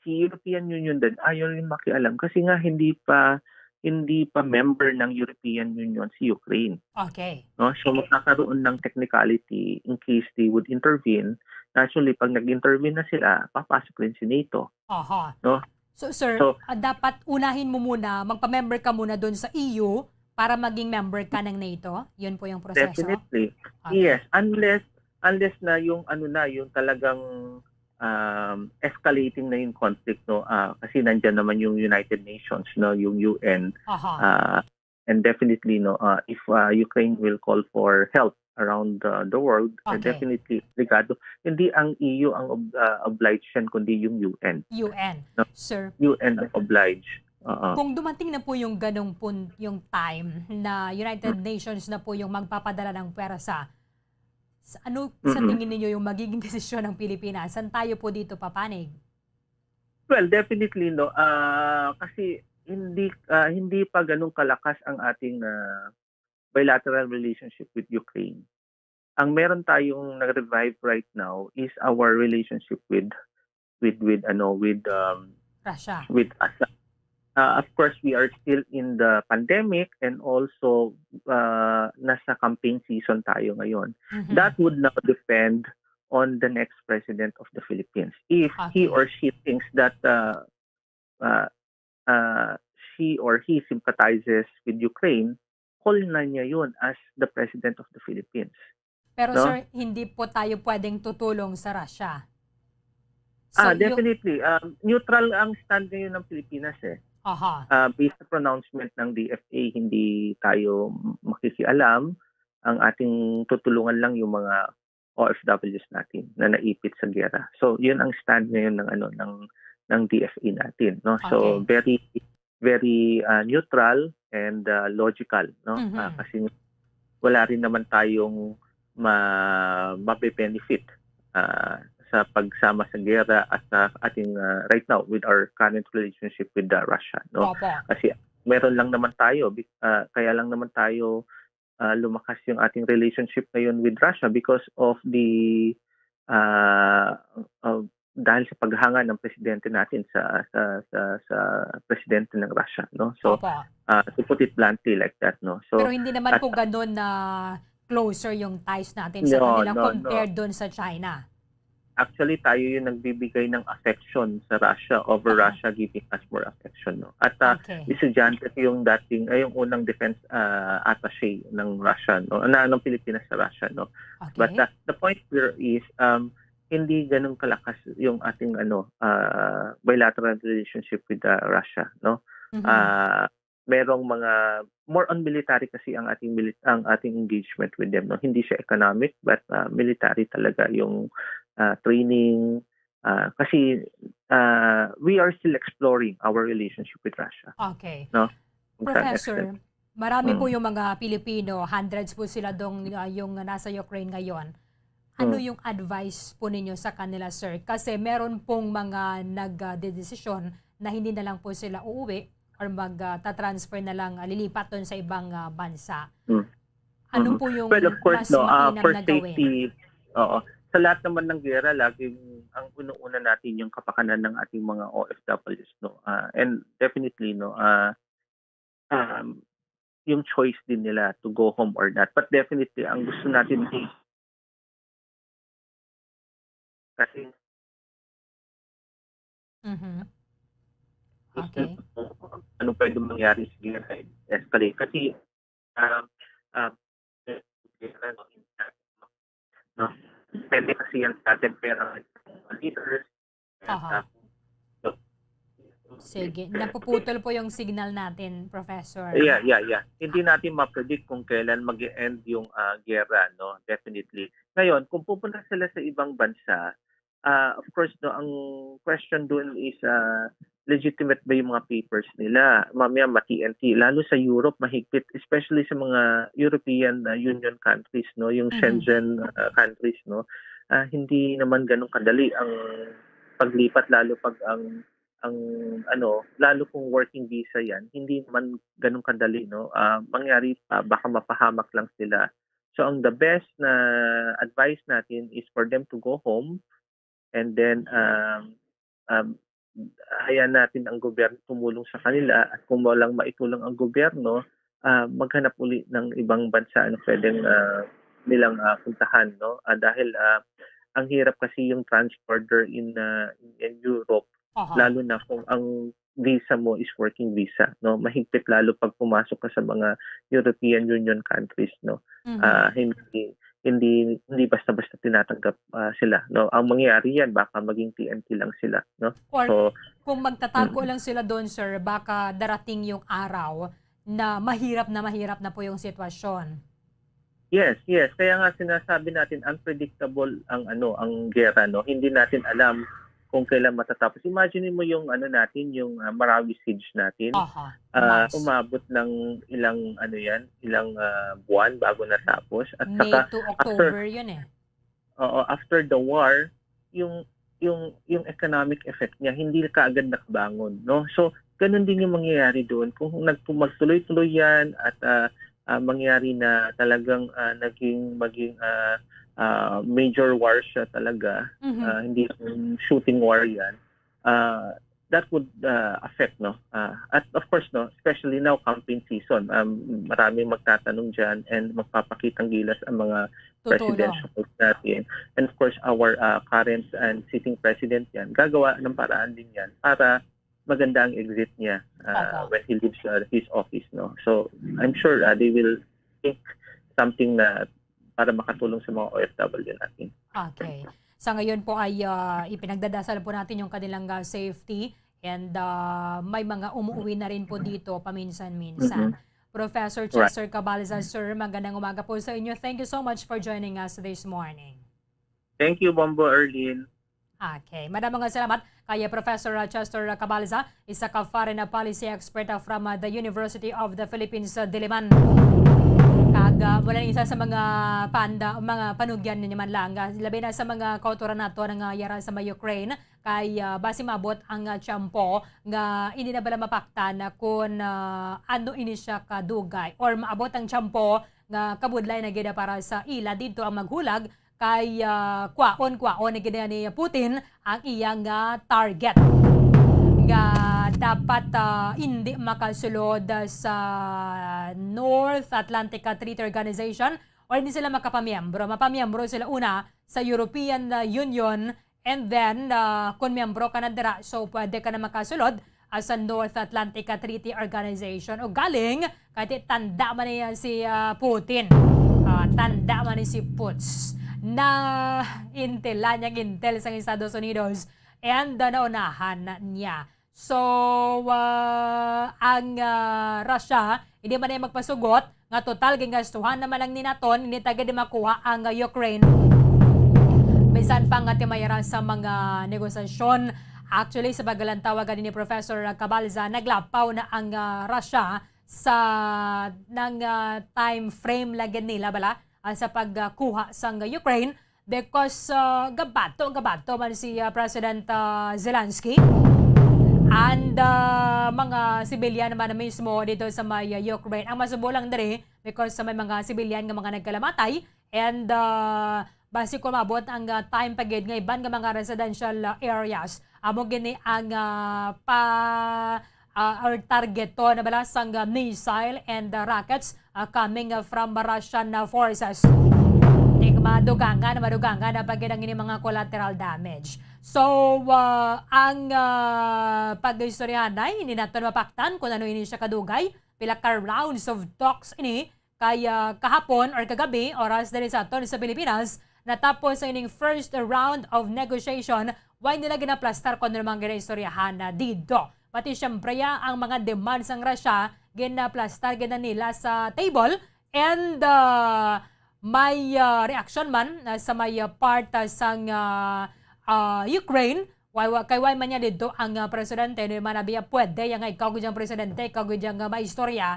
si European Union din ayaw rin makialam kasi nga hindi pa hindi pa member ng European Union si Ukraine, Okay. no? So magkakaroon ng technicality in case they would intervene. Actually, pag nag-intervene na sila, papasok rin si NATO, Aha. no? So, sir, So ah, dapat unahin mo muna, magpa-member ka muna doon sa E U para maging member ka ng NATO? Yun po yung proseso? Definitely. Okay. Yes, unless unless na yung ano na, yung talagang um, escalating na yung conflict, no? Ah, kasi nandiyan naman yung United Nations, no, yung U N. Aha. Ah, and definitely, no, ah, if ah, Ukraine will call for help around uh, the world, eh, Okay. Definitely, ligado. Hindi ang E U ang ob- ah, obliged yan, kundi yung U N. U N, No. Sir. U N ang obliged. Oo. Kung dumating na po yung ganong pun yung time na United Mm. Nations na po yung magpapadala ng pwersa, sa, ano sa Mm-mm. tingin ninyo yung magiging desisyon ng Pilipinas? Saan tayo po dito papanig? Well, definitely, no. Ah, kasi hindi ah, hindi pa ganun kalakas ang ating ah, bilateral relationship with Ukraine. Ang meron tayong nag-revive right now is our relationship with with with ano with um, Russia. With Russia. Uh, of course, we are still in the pandemic, and also uh, nasa campaign season tayo ngayon. Mhm. That would now depend on the next president of the Philippines. If he Okay. or she thinks that uh, uh, uh, she or he sympathizes with Ukraine, call na niya yun as the president of the Philippines. Pero No? Sir, hindi po tayo pwedeng tutulong sa Russia. So, Ah, yung definitely. Um, neutral ang stand ngayon ng Pilipinas eh. Aha. Ah, based sa pronouncement ng D F A, hindi tayo makikialam. Ang ating tutulungan lang yung mga O F Ws natin na naipit sa giyera. So, yun ang stand ngayon ng ano ng ng D F A natin, no? So, Okay. very very ah, neutral and ah, logical, no? Mhm. Ah, kasi wala rin naman tayong ma mabe-benefit ah, sa pagsama sa giyera at sa ating ah, right now with our current relationship with ah, Russia, no? Opo. Kasi meron lang naman tayo, bi- ah, kaya lang naman tayo ah, lumakas yung ating relationship ngayon with Russia because of the ah, ah, dahil sa paghanga ng presidente natin sa sa sa, sa presidente ng Russia, no? So, Opo. ah, to put it bluntly like that, no? So, Pero hindi naman at po ganun na closer yung ties natin sa No, kanila no, no. compared doon sa China. Actually, tayo yung nagbibigay ng affection sa Russia over Aha. Russia giving us more affection, no? At ah, Okay. estudyante ko yung dating, ay, yung unang defense ah, attaché ng Russia, no? Na ng Pilipinas sa Russia, no? Okay. But ah, the point here is um hindi ganun kalakas yung ating ano ah, bilateral relationship with ah, Russia, no? Mhm. Ah, merong mga more on military kasi ang ating milit ang ating engagement with them, no? Hindi siya economic but ah, military talaga yung ah, training ah, kasi ah, we are still exploring our relationship with Russia, Okay. no? Kung saan Professor, extent. marami po Mm. yung mga Pilipino, hundreds po sila dong ah, yung nasa Ukraine ngayon. Ano Mm. yung advice po ninyo sa kanila, sir? Kasi meron pong mga nagdedesisyon na hindi na lang po sila uuwi or magta-transfer na lang, ah, lilipat dun sa ibang ah, bansa. Mm. Ano Mhm. po yung Well, of course, mas no, ah, mainam for na gawin? safety, oo. Sa lahat naman ng giyera, laging ang una-una natin yung kapakanan ng ating mga O F Ws, no. Ah, and definitely, no, ah, um, yung choice din nila to go home or not. But definitely, ang gusto natin is kasi Mhm. Okay. ano pwede mangyari sa giyera, escalate. Kasi, um, um, no? Depende kasi yan sa atin, pero leaders, Aha. uh, Sige, napuputol po yung signal natin, Professor. Yeah, yeah, yeah. Hindi natin ma-predict kung kailan mag-end yung ah, giyera, no? Definitely. Ngayon, kung pupunta sila sa ibang bansa, ah, of course, no, ang question doon is ah, legitimate ba yung mga papers nila? Mamaya ma-T N T, lalo sa Europe, mahigpit, especially sa mga European ah, Union countries, no, yung Mhm. Schengen ah, countries, no. Ah, hindi naman ganun kadali ang paglipat, lalo pag ang ang ano, lalo kung working visa yan, hindi naman ganun kadali, no? Ah, mangyari pa, baka mapahamak lang sila. So, ang the best na advice natin is for them to go home and then um, um, hayaan natin ang gobyerno tumulong sa kanila at kung walang maitulong ang gobyerno, ah, maghanap uli ng ibang bansa na pwedeng ah, nilang ah, puntahan, no? Ah, dahil ah, ang hirap kasi yung transborder in, ah, in Europe, Aha. lalo na kung ang visa mo is working visa, no? Mahigpit lalo pag pumasok ka sa mga European Union countries, no? Mhm. Ah, hindi hindi hindi basta-basta tinatanggap ah, sila, no? Ang mangyayari yan, baka maging T N T lang sila, no? Or So, kung magtatago mm. lang sila doon, sir, baka darating yung araw na mahirap na mahirap na po yung sitwasyon. Yes, yes. Kaya nga sinasabi natin, unpredictable ang ano, ang gera, no? Hindi natin alam kung kailan matatapos. Imagine mo yung ano natin, yung ah, Marawi siege natin. Aha, Ah, Mars. umabot ng ilang ano yan, ilang ah, buwan bago natapos. At May saka to after October yun eh. Oo, after the war, yung yung yung economic effect niya hindi kaagad nakabangon, no? So, ganun din yung mangyayari doon kung nagtu- magtuloy-tuloy yan at ah, ah, mangyari na talagang ah, naging maging ah, ah, major war siya talaga, Mhm. ah, hindi yung shooting war yan. Ah, that would ah, affect, no? Ah, at of course, no, especially now, campaign season, um, maraming magtatanong dyan and magpapakitang gilas ang mga Totoo presidential lang. Hopes natin. And of course, our ah, current and sitting president yan, gagawa ng paraan din yan para maganda ang exit niya ah, Opo. when he leaves ah, his office, no? So, I'm sure ah, they will think something na para makatulong sa mga O F W natin. Okay. Sa ngayon po ay, ah, ipinagdadasal po natin yung kanilang, ah, safety and, ah, may mga umuwi na rin po dito paminsan-minsan. Mhm. Professor Right. Chester Cabalza, sir, magandang umaga po sa inyo. Thank you so much for joining us this morning. Thank you, Bombo Erlin. Okay. Madamo nga salamat kay Professor Chester Cabalza, isa ka foreign policy expert, ah, from, ah, the University of the Philippines, ah, Diliman. Kag, ah, mao na isa sa mga panda, mga panugyan niya man lang, ah, labi na sa mga kautoran nato nga yara sa may Ukraine, kay, ah, basi maabot ang, ah, tiyempo nga hindi na bala mapaktan, ah, kun, ah, ano ini siya kadugay, or maabot ang tiyempo nga kabudlay na gid para sa ila didto ang maghulag kay, ah, kwaon-kwaon na gid ni Putin ang iya nga target nga dapat, ah, hindi makasulod sa North Atlantic Treaty Organization or hindi sila makapamiyembro. Mapamiyembro sila una sa European, ah, Union, and then, ah, kung miyembro ka na dira, so pwede ka na makasulod, ah, sa North Atlantic, ah, Treaty Organization. O galing, kay tanda man niya si, ah, Putin. Ah, tanda man ni si Puts. Na intilan niyang intel sang Estados Unidos and, ah, naunahan niya. So, ah, ang, ah, Russia, hindi man niya magpasugot nga total gingastuhan naman lang ni naton, hindi ta gid makuha ang, ah, Ukraine. Bisan pa nga timayra sa mga negosasyon. Actually, sa pagkalantawa gani ni Professor Cabalza, naglapaw na ang, ah, Russia sa nang, ah, time frame lang gid nila bala, ah, sa pagkuha sang Ukraine because, ah, gabato, gabato man si, ah, President, ah, Zelensky and, ah, mga civilian man mismo dito sa may, ah, Ukraine. Ang masubo lang diri because sa may mga civilian nga mga nagkalamatay and, ah, basi kung maabot ang, ah, time pa gid nga iban nga mga residential, ah, areas amo gini ang, ah, pa, ah, or targeto na bala sang, ah, missile and, ah, rockets, ah, coming, ah, from Russian, ah, forces. Di madugangan, madugangan na pa gid ang ini mga collateral damage. So, ah, ang, ah, pag-istoryahanay, hindi naton mapaktan kung ano ini siya kadugay. Pila ka rounds of talks ini kay, ah, kahapon or kagabi, oras diri sa aton sa Pilipinas, natapos sa ining first round of negotiation. Why nila ginaplastar kung ano man ginaistoryahan na didto? Pati siyempre, ah, ang mga demands sang Russia, ginaplastar gid na nila sa table. And, ah, may, ah, reaksyon man, ah, sa may, ah, part, ah, sang, ah, ah, Ukraine. Why, wa-, kay why man niya didto ang, ah, presidente, di man nabiya pwede, yang ikaw gid ang presidente, ikaw gid ang, ah, maistorya.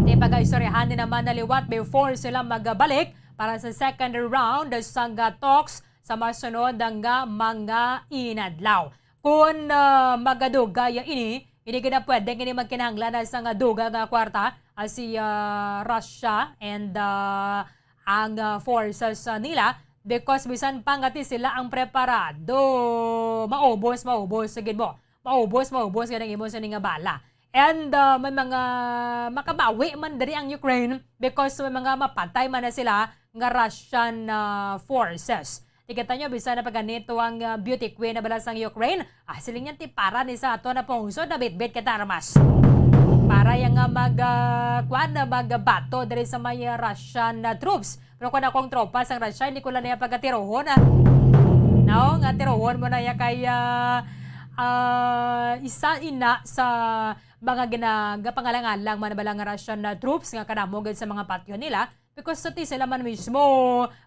Di pag-istoryahan ni naman na liwat before sila magbalik para sa second round sang, ah, talks sa masunod nga mga inadlaw. Kun, ah, magadugay ini, hindi gid na pwede nga ini magkinahanglan na sa nga dugang nga kwarta, ah, si, ah, Russia and, ah, ang, ah, forces, ah, nila, because bisan pa nga ti sila ang preparado, maubos, maubos, sige mo, maubos, maubos gid ang imo sini nga bala. And, ah, may mga makabawi man diri ang Ukraine because may mga mapatay man na sila nga Russian, ah, forces. Tikita nyo, bisan na pa ganito ang, ah, beauty queen na bala sang Ukraine, ah, siling niya, "Ti para ni sa ato na pungsod na bitbit kita armas." Para yang nga mag, ah, kuwan na magbato diri sa may, ah, Russian na troops. Pero kung akong tropa sang Russia, hindi ko lang niya pagkatirohon, ah. No, nga tirohon mo na ya kay, ah, ah, isa ina sa mga ginagapangalang-alang man bala nga Russian na troops nga kadamo gid sa mga patyon nila. Because sa ti sila man mismo,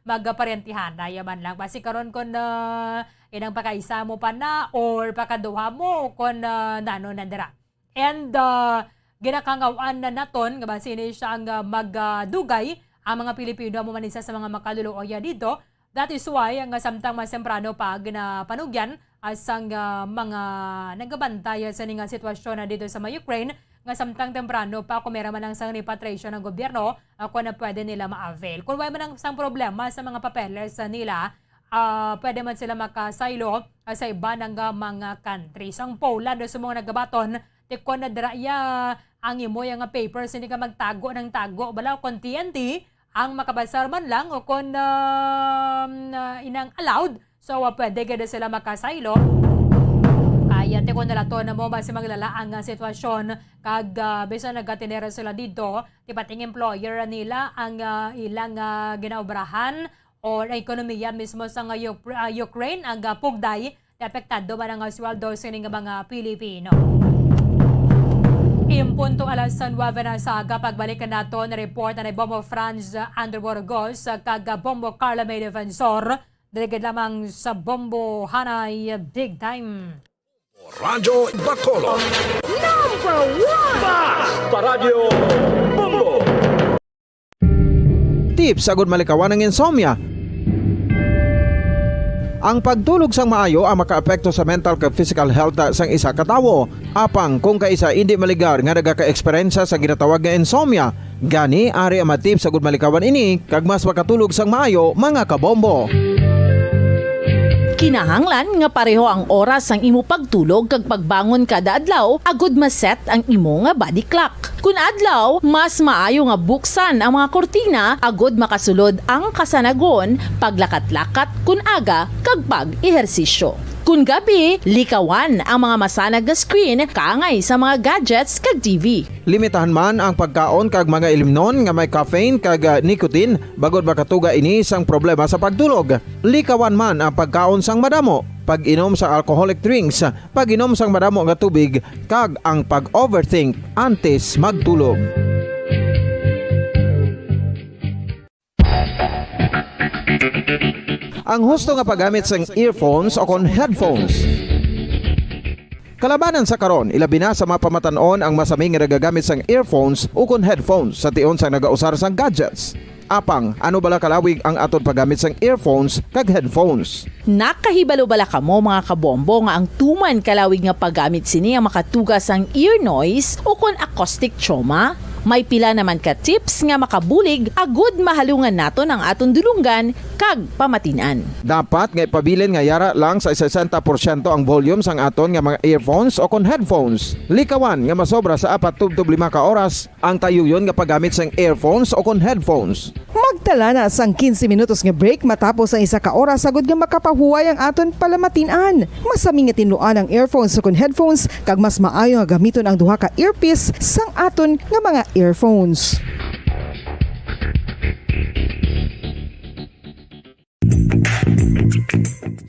magkaparentihanay man lang. Basi karon kon, ah, inang pakaisa mo pa na or pakaduha mo kon, ah, nano na dira. And, ah, ginakangawan na naton nga basi ini siya ang, ah, magdugay ang mga Pilipino amo man isa sa mga makaluluoy dito. That is why nga samtang mas temprano pa ginapanugyan, ah, sang, ah, mga nagabantay sa ning, ah, sitwasyon na dito sa may Ukraine, nga samtang temprano pa, kung meron man ang sang repatriation ng gobyerno, ah, kung na pwede nila ma-avail. Kung wala man ang sang problema sa mga papeles, ah, nila, ah, pwede man sila makasaylo, ah, sa iba nga mga countries. Ang Poland, sa mga nagabaton, tikon na dira iya ang imo yang nga papers, hindi ka magtago ng tago. Bala, kung T N T, ang makabasar man lang o kon, um, ah, inang allowed, so, ah, pwede gid sila makasaylo. Kaya tikon nila to na mo basi maglala ang, ah, sitwasyon kag, ah, bisan nagatinera sila dito, ti pating employer nila ang, ah, ilang, ah, ginaobrahan o ekonomiya mismo sa nga Ukra-, ah, Ukraine ang, ah, pugday, apektado man ang, ah, sweldo sini nga mga Pilipino. Impunto alas nuebe na sa aga, pagbalik naton report ni Bombo Franz Andrew Burgos, ah, kag, ah, Bombo Carla May Defensor, diri gid lamang sa Bombo Hanay Big Time. Radyo Bacolod. Number one! Basta Radyo Bombo! Tips agud malikawan ang insomnia. Ang pagtulog sang maayo ang makaapekto sa mental kag physical health sang isa ka tawo. Apang kung kaisa indi maligar nga nagaka-eksperyensya sa ginatawag nga insomnia, gani ari ang mga tips agud malikawan ini kag mas makatulog sang maayo, mga kabombo. Kinahanglan nga pareho ang oras sang imo pagtulog kag pagbangon kada adlaw agud ma-set ang imo nga body clock. Kun adlaw, mas maayo nga buksan ang mga kurtina agud makasulod ang kasanagon, paglakat-lakat kun aga, kag pag-ehersisyo. Kun gabi, likawan ang mga masanag nga screen kaangay sa mga gadgets kag T V. Limitahan man ang pagkaon kag mga ilimnon nga may caffeine kag, ah, nicotine, bangod makatuga ini sang problema sa pagtulog. Likawan man ang pagkaon sang madamo, pag-inom sa alcoholic drinks, pag-inom sang madamo nga tubig, kag ang pag-overthink antes magtulog. Ang husto nga paggamit sang earphones o kon headphones. Kalabanan sa karon, ilabi na sa mga pamatan-on ang masami nga nagagamit sang earphones o kon headphones sa tion sang nagausar sang gadgets. Apang, ano bala kalawig ang aton paggamit sang earphones kag headphones? Nakahibalo bala kamo, mga kabombo, nga ang tuman kalawig nga paggamit sini ang makatuga sang ear noise o kon acoustic trauma? May pila naman ka tips nga makabulig agud mahalungan naton ang aton dulonggan kag pamatin-an. Dapat nga ipabilin nga yara lang sa sesenta porsyento ang volume sang aton nga mga earphones o kon headphones. Likawan nga masobra sa apat tubtob lima ka oras ang tayuyon nga paggamit sang earphones o kon headphones. Magtala na sang quince minutos nga break matapos ang isa ka oras agud nga makapahuway ang aton palamatin-an. Masami nga tinluan ang earphones o kon headphones, kag mas maayo nga gamiton ang duha ka earpiece sang aton nga mga earphones.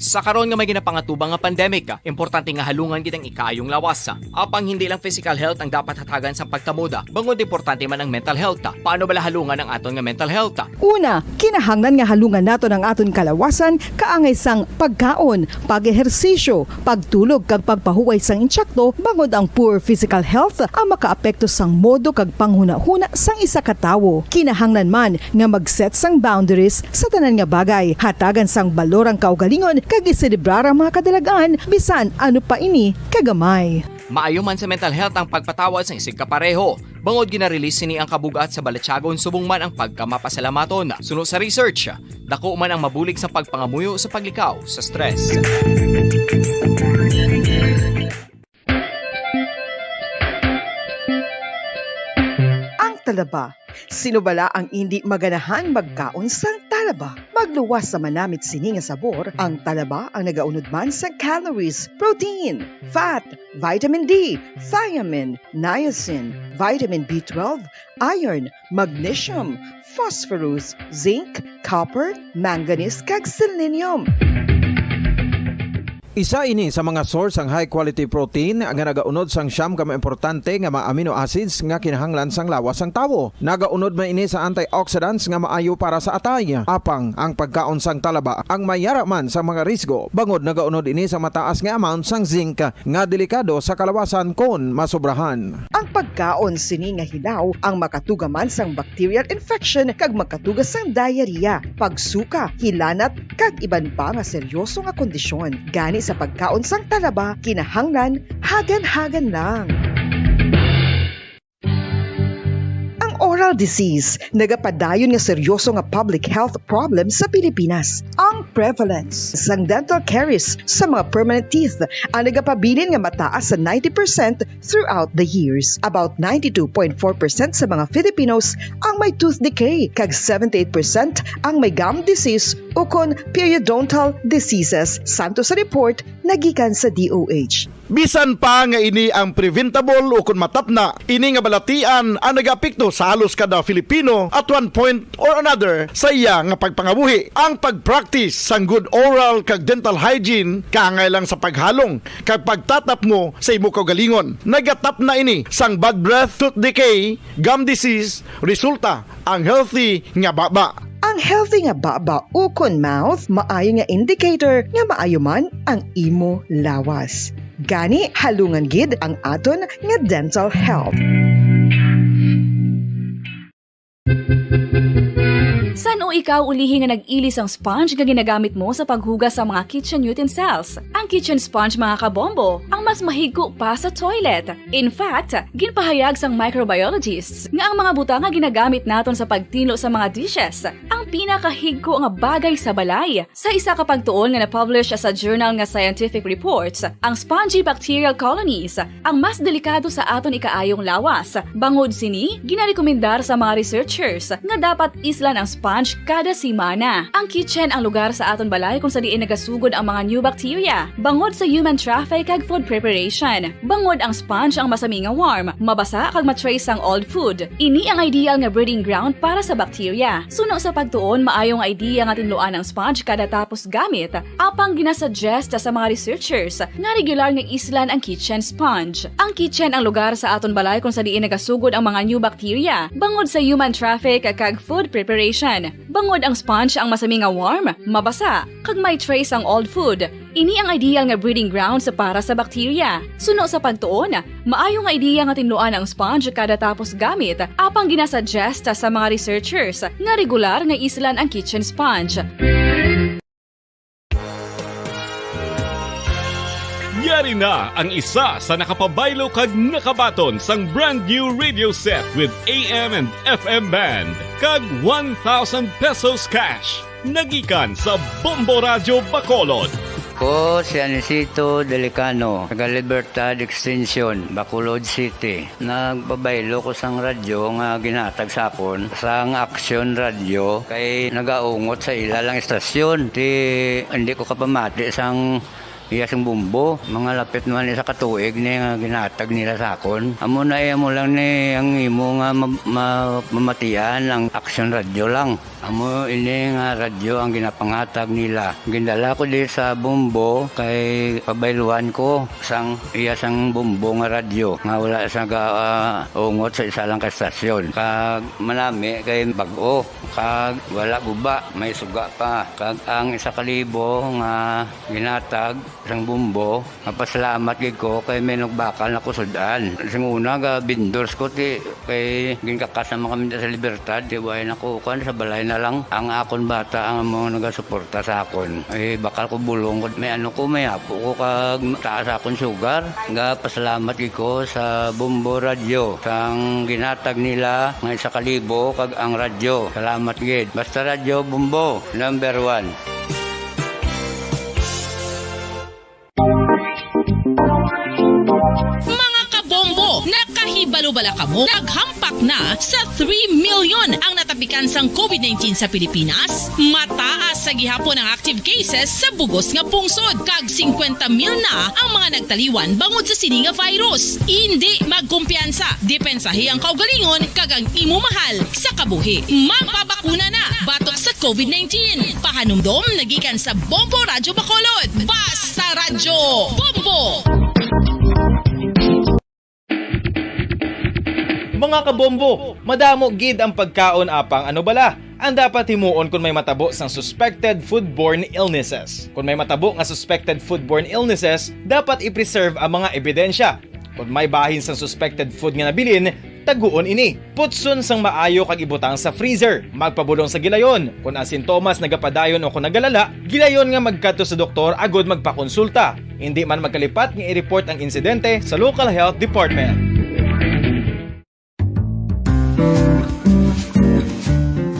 Sa karon nga may ginapangatubang nga pandemic, importante nga halungan gid ang ikaayong lawas. Apang hindi lang physical health ang dapat hatagan sang pagkamoda, bangod importante man ang mental health. Paano bala halungan ang aton nga mental health? Una, kinahanglan nga halungan naton ang aton kalawasan kaangay sang pagkaon, pag-ehersisyo, pagtulog, kag pagpahuway sang insakto, bangod ang poor physical health ang makaapekto sang modo kag panghunahuna sang isa ka tawo. Kinahanglan man nga mag-set sang boundaries sa tanan nga bagay, hatagan sang balor ang kaugalingon, kag iselebrar ang mga kadalag-an, bisan ano pa ini kagamay. Maayo man sa mental health ang pagpatawad sang isigkapareho, bangod gina-release sini ang kabug-at sa balatyagon subong man ang pagkamapasalamaton. Suno sa research, dako man ang mabulig sa pagpangamuyo sa paglikaw sa stress. Ang talaba. Sino bala ang indi maganahan magkaon sang talaba? Magluwas sa manamit sini nga sabor, ang talaba ang nagaunod man sa calories, protein, fat, vitamin D, thiamine, niacin, vitamin B twelve, iron, magnesium, phosphorus, zinc, copper, manganese, kag selenium. Isa ini sa mga source sang high quality protein nga nagaunod sang siyam ka mga importante nga mga amino acids nga kinahanglan sang lawas sang tawo. Nagaunod man ini sa antioxidants nga maayo para sa atay. Apang ang pagkaon sang talaba ang may yara man sa mga risgo, bangod nagaunod ini sa mataas nga amount sang zinc nga delikado sa kalawasan kon masobrahan. Ang pagkaon sini nga hilaw ang makatuga man sang bacterial infection kag makatuga sang diarrhea, pagsuka, hilanat, kag iban pa nga seryoso nga kondisyon. Gani sa pagkaon sang talaba, kinahanglan hagan-hagan lang. Ang oral disease nagapadayon nga seryoso nga public health problem sa Pilipinas. Ang prevalence sang dental caries sa mga permanent teeth ang nagapabilin nga mataas sa ninety percent throughout the years. About ninety-two point four percent sa mga Filipinos ang may tooth decay, kag seventy-eight percent ang may gum disease ukon periodontal diseases, santo sa report nga gikan sa D O H. Bisan pa nga ini ang preventable ukon matapna, ini nga balatian ang nagaapekto sa halos kada Filipino at one point or another sa iya nga pagpangabuhi. Ang pag-practice sang good oral kag dental hygiene kaangay lang sa paghalong kag pagtatapmo sa imo kaugalingon. Nagatapna ini sang bad breath, tooth decay, gum disease, resulta ang healthy nga baba. Ang healthy nga baba ukon mouth maayo nga indicator nga maayo man ang imo lawas. Gani, halungan gid ang aton nga dental health. San-o ikaw ulihi nga nag-ili sang sponge nga ginagamit mo sa paghugas sa mga kitchen utensils? Ang kitchen sponge, mga kabombo, ang mas mahigko pa sa toilet. In fact, ginpahayag sang microbiologists nga ang mga butang nga ginagamit naton sa pagtinlo sa mga dishes ang pinakahigko nga bagay sa balay. Sa isa ka pagtuon nga na-publish sa journal nga Scientific Reports, ang spongy bacterial colonies ang mas delikado sa aton ikaayong lawas. Bangod sini, ginarekomendar sa mga researchers nga dapat islan ang sponge kada semana. Ang kitchen ang lugar sa aton balay kung sa diin nagasugod ang mga new bacteria bangod sa human traffic kag food preparation. Bangod ang sponge ang masami nga warm, mabasa kag ma-trace sang old food. Ini ang ideal nga breeding ground para sa bacteria. Suno sa pagtuon, maayo nga idea nga tinluan ang sponge kada tapos gamit. Apang ginasuggest sa mga researchers nga regular nga islan ang kitchen sponge. Ang kitchen ang lugar sa aton balay kung sa diin nagasugod ang mga new bacteria bangod sa human traffic kag food preparation. Bangod ang sponge ang masami nga warm, mabasa, kag may trace ang old food. Ini ang ideal nga breeding grounds para sa bacteria. Suno sa pagtuon, maayo nga ideya nga tinluan ang sponge kada tapos gamit, apang ginasuggest sa mga researchers nga regular nga islan ang kitchen sponge. Yari na ang isa sa nakapabaylo kag nakabaton sang brand new radio set with A M and F M band kag one thousand pesos cash. Nagikan sa Bombo Radyo Bacolod. Ko si Anisito Delicano, taga Libertad Extension, Bacolod City. Nagpabaylo ko sang radyo nga ginhatag sa akon sang Action Radio kay nagaungot sa ila lang istasyon. Ti, hindi ko kapamati sang iya sing bumbo. Mga lapit naman isa ka tuig ni nga ginhatag nila sa akon. Amo na, eh, amo lang ni ang imo nga ma-, ma-, mamatian ang Action Radio lang. Amo ini nga radyo ang ginapanghatag nila. Gindala ko di sa Bombo kay pabayluan ko sang iya sang Bombo nga radyo nga wala sa ga, ah, ungot sa isa lang ka stasyon. Kag manami kay bag-o, kag wala guba, may suga pa. Kag ang isa ka libo nga ginhatag sang Bombo, mapasalamat gid ko kay may nagbakal na ko sud-an. Sing una, ga vendors ko, ti, kay ginkakas na man kami sa Libertad, ti, way na ko, kuan, sa balay na lang. Ang akon bata ang mga nagasuporta sa akon. Eh, bakal ko bulong ko, may ano ko, may apo ko, kag taas akon sugar. Ga pasalamat gid ko sa Bombo Radyo, sang ginhatag nila nga isa ka libo, kag ang radyo. Salamat gid. Basta Radyo Bombo, number one. Mga kabombo, nakahibalo bala kamo? Naghampak na sa three million ang natapikan sang covid nineteen sa Pilipinas. Mataas sa gihapon ang active cases sa bugos nga pungsod, kag singkwenta mil na ang mga nagtaliwan bangod sa sini nga virus. Indi magkumpiyansa, depensahi ang kaugalingon kag ang imo mahal sa kabuhi. Magpabakuna na batok sa covid nineteen. Pahanumdom nagikan sa Bombo Radyo Bacolod. Basta Radyo Bombo! Mga kabombo, madamo gid ang pagkaon, apang ano bala ang dapat himuon kon may matabo sang suspected foodborne illnesses? Kon may matabo nga suspected foodborne illnesses, dapat i-preserve ang mga ebidensya. Kon may bahin sang suspected food nga nabilin, taguon ini. Putson sang maayo kag ibutang sa freezer. Magpabulong sa gilayon. Kon ang sintomas nagapadayon o kon nagalala, gilayon nga magkadto sa doktor agud magpakonsulta. Indi man magkalipat nga i-report ang insidente sa local health department.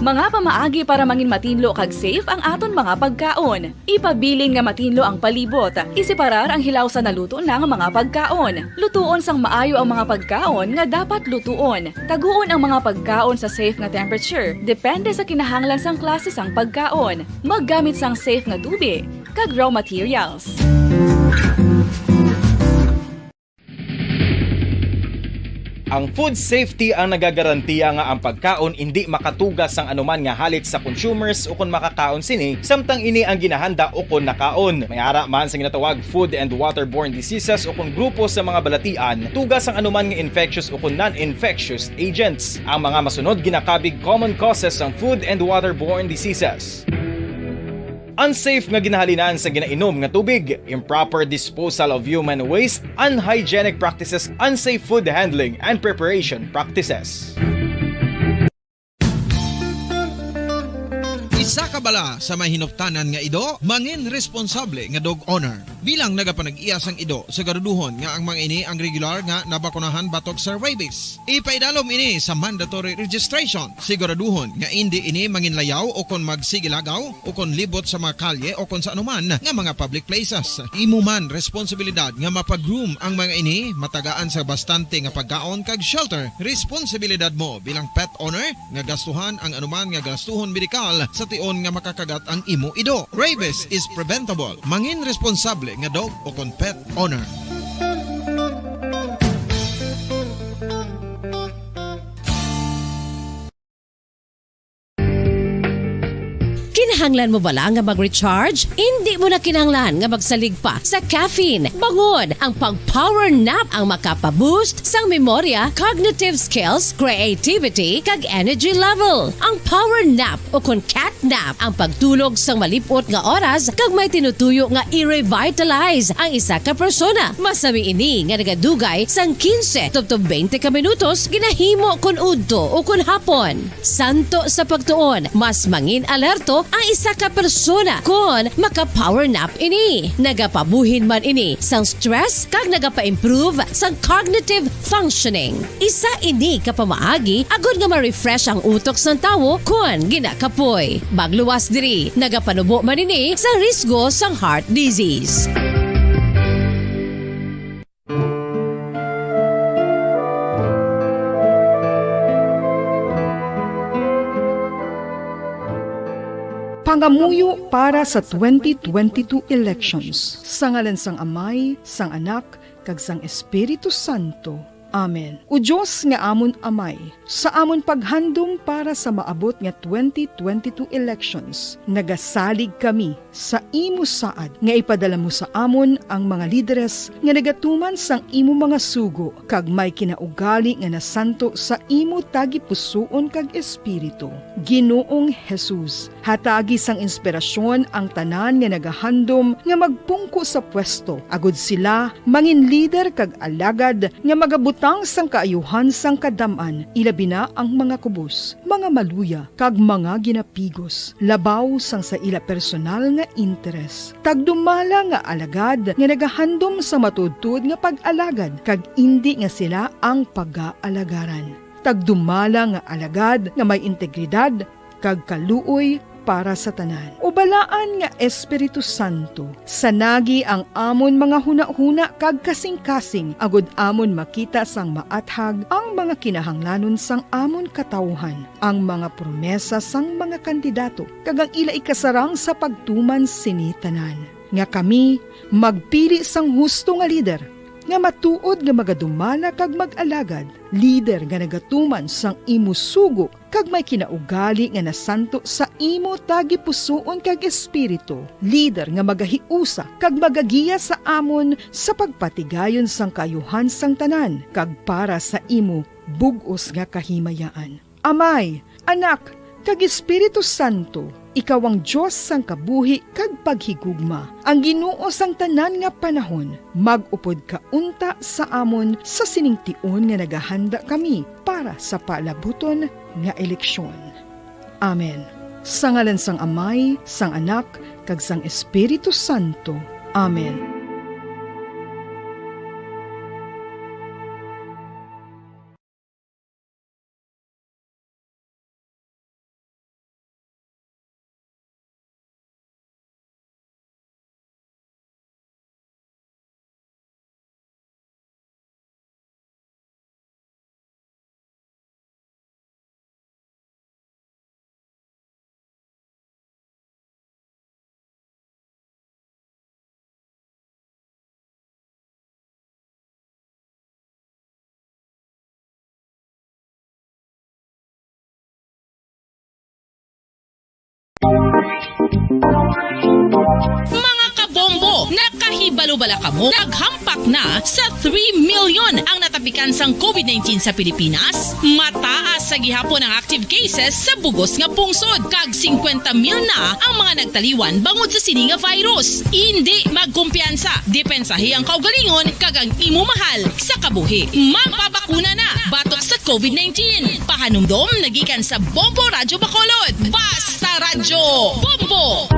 Mga pamaagi para mangin matinlo kag safe ang aton mga pagkaon. Ipabilin nga matinlo ang palibot. Iseparar ang hilaw sa naluto na nga mga pagkaon. Lutuon sang maayo ang mga pagkaon nga dapat lutuon. Taguon ang mga pagkaon sa safe nga temperature, depende sa kinahanglan sang klase sang pagkaon. Maggamit sang safe nga tubi kag raw materials. Ang food safety ang nagagarantiya nga ang pagkaon indi makatuga sang anuman nga halit sa consumers ukon makakaon sini, samtang ini ang ginahanda ukon nakaon. May ara man sa ginatawag food and waterborne diseases ukon grupo sa mga balatian, tuga sang anuman nga infectious ukon non-infectious agents. Ang mga masunod ginakabig common causes sang food and waterborne diseases. Unsafe nga ginahalinan sa ginainom nga tubig, improper disposal of human waste, unhygienic practices, unsafe food handling, and preparation practices. Isa ka bala sa may hinuptanan nga ido, mangin responsable nga dog owner. Bilang nagapanag-iya sang ido, siguraduhon nga ang mga ini ang regular nga nabakunahan batok sa rabies. Ipaidalom ini sa mandatory registration. Siguraduhon nga indi ini manginlayaw o kon magsigilagaw o kon libot sa mga kalye o kon sa anuman nga mga public places. Imo man responsibilidad nga mapag-groom ang mga ini, matagaan sa bastante nga pagkaon kag shelter. Responsibilidad mo bilang pet owner nga gastuhan ang anuman nga gastuhon medikal sa tion nga makakagat ang imo ido. Rabies is preventable. Mangin responsable nga dog o kon pet owner. Kinahanglan mo bala nga mag-recharge? Indi mo na kinahanglan nga magsalig pa sa caffeine. Bangon, ang pag-power nap ang makapa-boost sang memorya, cognitive skills, creativity, kag energy level. Ang power nap o kon cat nap ang pagtulog sang malip-ot nga oras kag may tinutuyo nga i-revitalize ang isa ka persona. Masami ini nga nagadugay sang quince tubtob twenty ka minutos ginahimo kon udto o kon hapon. Santo sa pagtuon, mas mangin alerto ang isa ka persona kon maka-power nap ini. Nagapabuhin man ini sang stress kag nagapa-improve sang cognitive functioning. Isa ini ka pamaagi agod nga ma-refresh ang utok sang tawo kon ginakapoy. Magluwas diri, nagapanubo man ini sa risgo sang heart disease. Pangamuyo para sa twenty twenty-two elections. Sa ngalan sang Amay, sang Anak, kag sang Espiritu Santo. Amen. O Dios nga amon Amay, sa amon paghandom para sa maabot nga twenty twenty-two elections, nagasalig kami sa imo saad nga ipadala mo sa amon ang mga lideres nga nagatuman sang imo mga sugo kag may kinaugali nga nasanto sa imo tagipusoon kag espiritu. Ginoong Jesus, hatagi sang inspirasyon ang tanan nga nagahandom nga magpungko sa pwesto, agud sila mangin lider kag alagad nga magabutang sang kaayuhan sang kadam-an, ilabi na ang mga kubos, mga maluya, kag mga ginapigos, labaw sang sa ila personal nga interes. Tagdumala nga alagad nga nagahandom sa matuodtuod nga pag-alagad, kag indi nga sila ang pagaalagaran. Tagdumala nga alagad nga may integridad kag kaluoy para sa tanan. O Balaan nga Espiritu Santo, sanagi ang amon mga hunahuna kag kasingkasing, agud amon makita sang maathag ang mga kinahanglanon sang amon katawuhan, ang mga promesa sang mga kandidato, kag ang ila ikasarang sa pagtuman sini tanan, nga kami magpili sang husto nga lider, nga matuod nga magadumala kag mag-alagad, lider nga nagatuman sang imo sugo kag may kinaugali nga nasanto sa imo tagipusoon kag espiritu, lider nga magahiusa kag magagiya sa amon sa pagpatigayon sang kaayuhan sang tanan kag para sa imo bug-os nga kahimayaan. Amay, Anak, kag Espiritu Santo, ikaw ang Dios sang kabuhi kag paghigugma, ang Ginoo sang tanan nga panahon. Mag-upod ka unta sa amon sa sining tion nga nagahanda kami para sa palabuton nga eleksyon. Amen. Sa ngalan sang Amay, sang Anak, kag sang Espiritu Santo. Amen. Mga kabombo, nakahibalo bala kamo? Naghampak na sa three million ang natapikan sang covid nineteen sa Pilipinas. Mataas sa gihapon ang active cases sa bugos nga pungsod, kag singkwenta mil na ang mga nagtaliwan bangod sa sini nga virus. Indi magkumpiyansa, depensahi ang kaugalingon kag ang imo mahal sa kabuhi. Magpabakuna na batok sa covid nineteen. Pahanumdom nagikan sa Bombo Radyo Bacolod. Basta Radyo Bombo!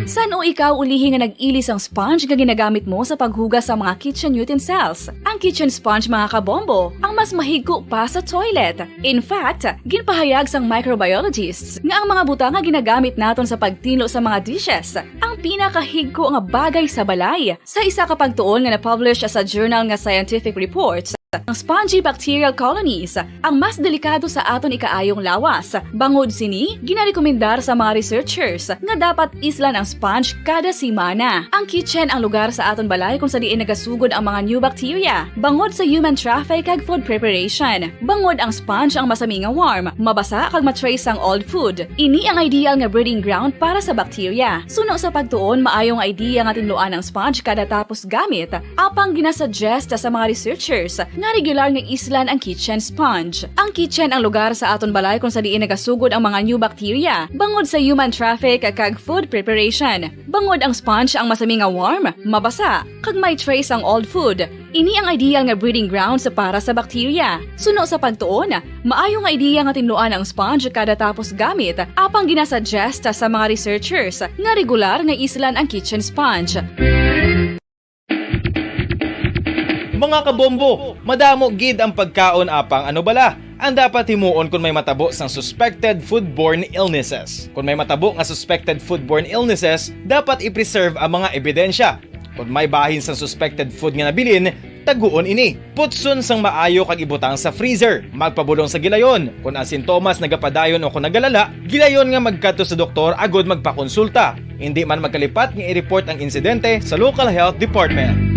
San-o ikaw ulihi nga nag-ili sang sponge nga ginagamit mo sa paghugas sa mga kitchen utensils? Ang kitchen sponge, mga kabombo, ang mas mahigko pa sa toilet. In fact, ginpahayag sang microbiologists nga ang mga butang nga ginagamit naton sa pagtinlo sa mga dishes ang pinakahigko nga bagay sa balay. Sa isa ka pagtuon nga na-publish sa journal nga Scientific Reports, ang spongy bacterial colonies ang mas delikado sa aton ikaayong lawas. Bangod sini, ginarekomendar sa mga researchers nga dapat islan ang sponge kada semana. Ang kitchen ang lugar sa aton balay kung sa diin nagasugod ang mga new bacteria bangod sa human traffic kag food preparation. Bangod ang sponge ang masami nga warm, mabasa kag ma-trace ang old food. Ini ang ideal nga breeding ground para sa bacteria. Suno sa pagtuon, maayo nga idea nga tinluan ang sponge kada tapos gamit. Apang ginasuggest sa mga researchers nga regular nga islan ang kitchen sponge. Ang kitchen ang lugar sa aton balay kung sa diin nagasugod ang mga new bacteria bangod sa human traffic kag food preparation. Bangod ang sponge ang masami nga warm, mabasa, kag may trace ang old food. Ini ang ideal nga breeding grounds para sa bacteria. Suno sa pagtuon, maayo nga ideya nga tinluan ang sponge kada tapos gamit, apang ginasuggest sa mga researchers nga regular nga islan ang kitchen sponge. Mga kabombo, madamo gid ang pagkaon, apang ano bala ang dapat himuon kon may matabo sang suspected foodborne illnesses? Kon may matabo nga suspected foodborne illnesses, dapat i-preserve ang mga ebidensya. Kon may bahin sang suspected food nga nabilin, taguon ini. Putson sang maayo kag ibutang sa freezer. Magpabulong sa gilayon. Kon ang sintomas nagapadayon o kon nagalala, gilayon nga magkadto sa doktor agod magpakonsulta. Indi man magkalipat nga i-report ang insidente sa local health department.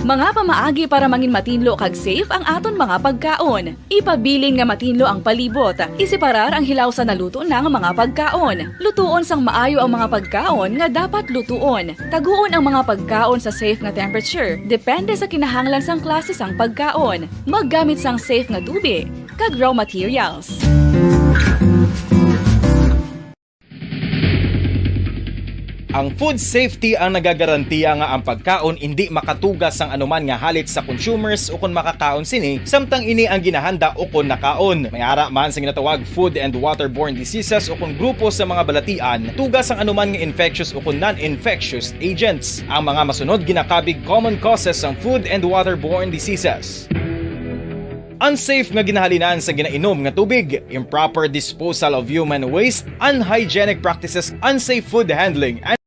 Mga pamaagi para mangin matinlo kag safe ang aton mga pagkaon. Ipabilin nga matinlo ang palibot. Iseparar ang hilaw sa naluto na nga mga pagkaon. Lutuon sang maayo ang mga pagkaon nga dapat lutuon. Taguon ang mga pagkaon sa safe nga temperature, depende sa kinahanglan sang klase sang pagkaon. Maggamit sang safe nga tubig kag raw materials. Ang food safety ang nagagarantiya nga ang pagkaon indi makatuga sang anuman nga halit sa consumers ukon makakaon sini, samtang ini ang ginahanda ukon nakaon. May ara man sa ginatawag food and waterborne diseases ukon grupo sa mga balatian, tuga sang anuman nga infectious ukon non-infectious agents. Ang mga masunod ginakabig common causes sang food and waterborne diseases. Unsafe nga ginahalinan sa ginainom nga tubig, improper disposal of human waste, unhygienic practices, unsafe food handling, and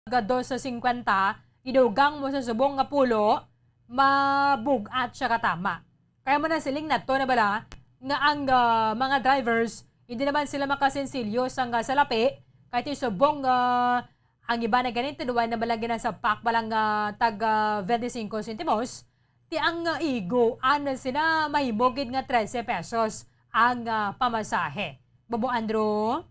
Ga dos sa singkwenta, idugang mo sa subong nga pulo, mabug-at siya katama. Kaya mo na siling nato na bala nga ang, ah, mga drivers, hindi naman sila makasensilyo sang, ah, salapi, kay ti subong, ah, ang iba na ganin, tinuway na bala ginasapak balang, ah, tag, ah, twenty-five centimos, ti ang, ah, igo, ana sina mahimo gid nga trese pesos ang, ah, pamasahe. Bobo Andrew?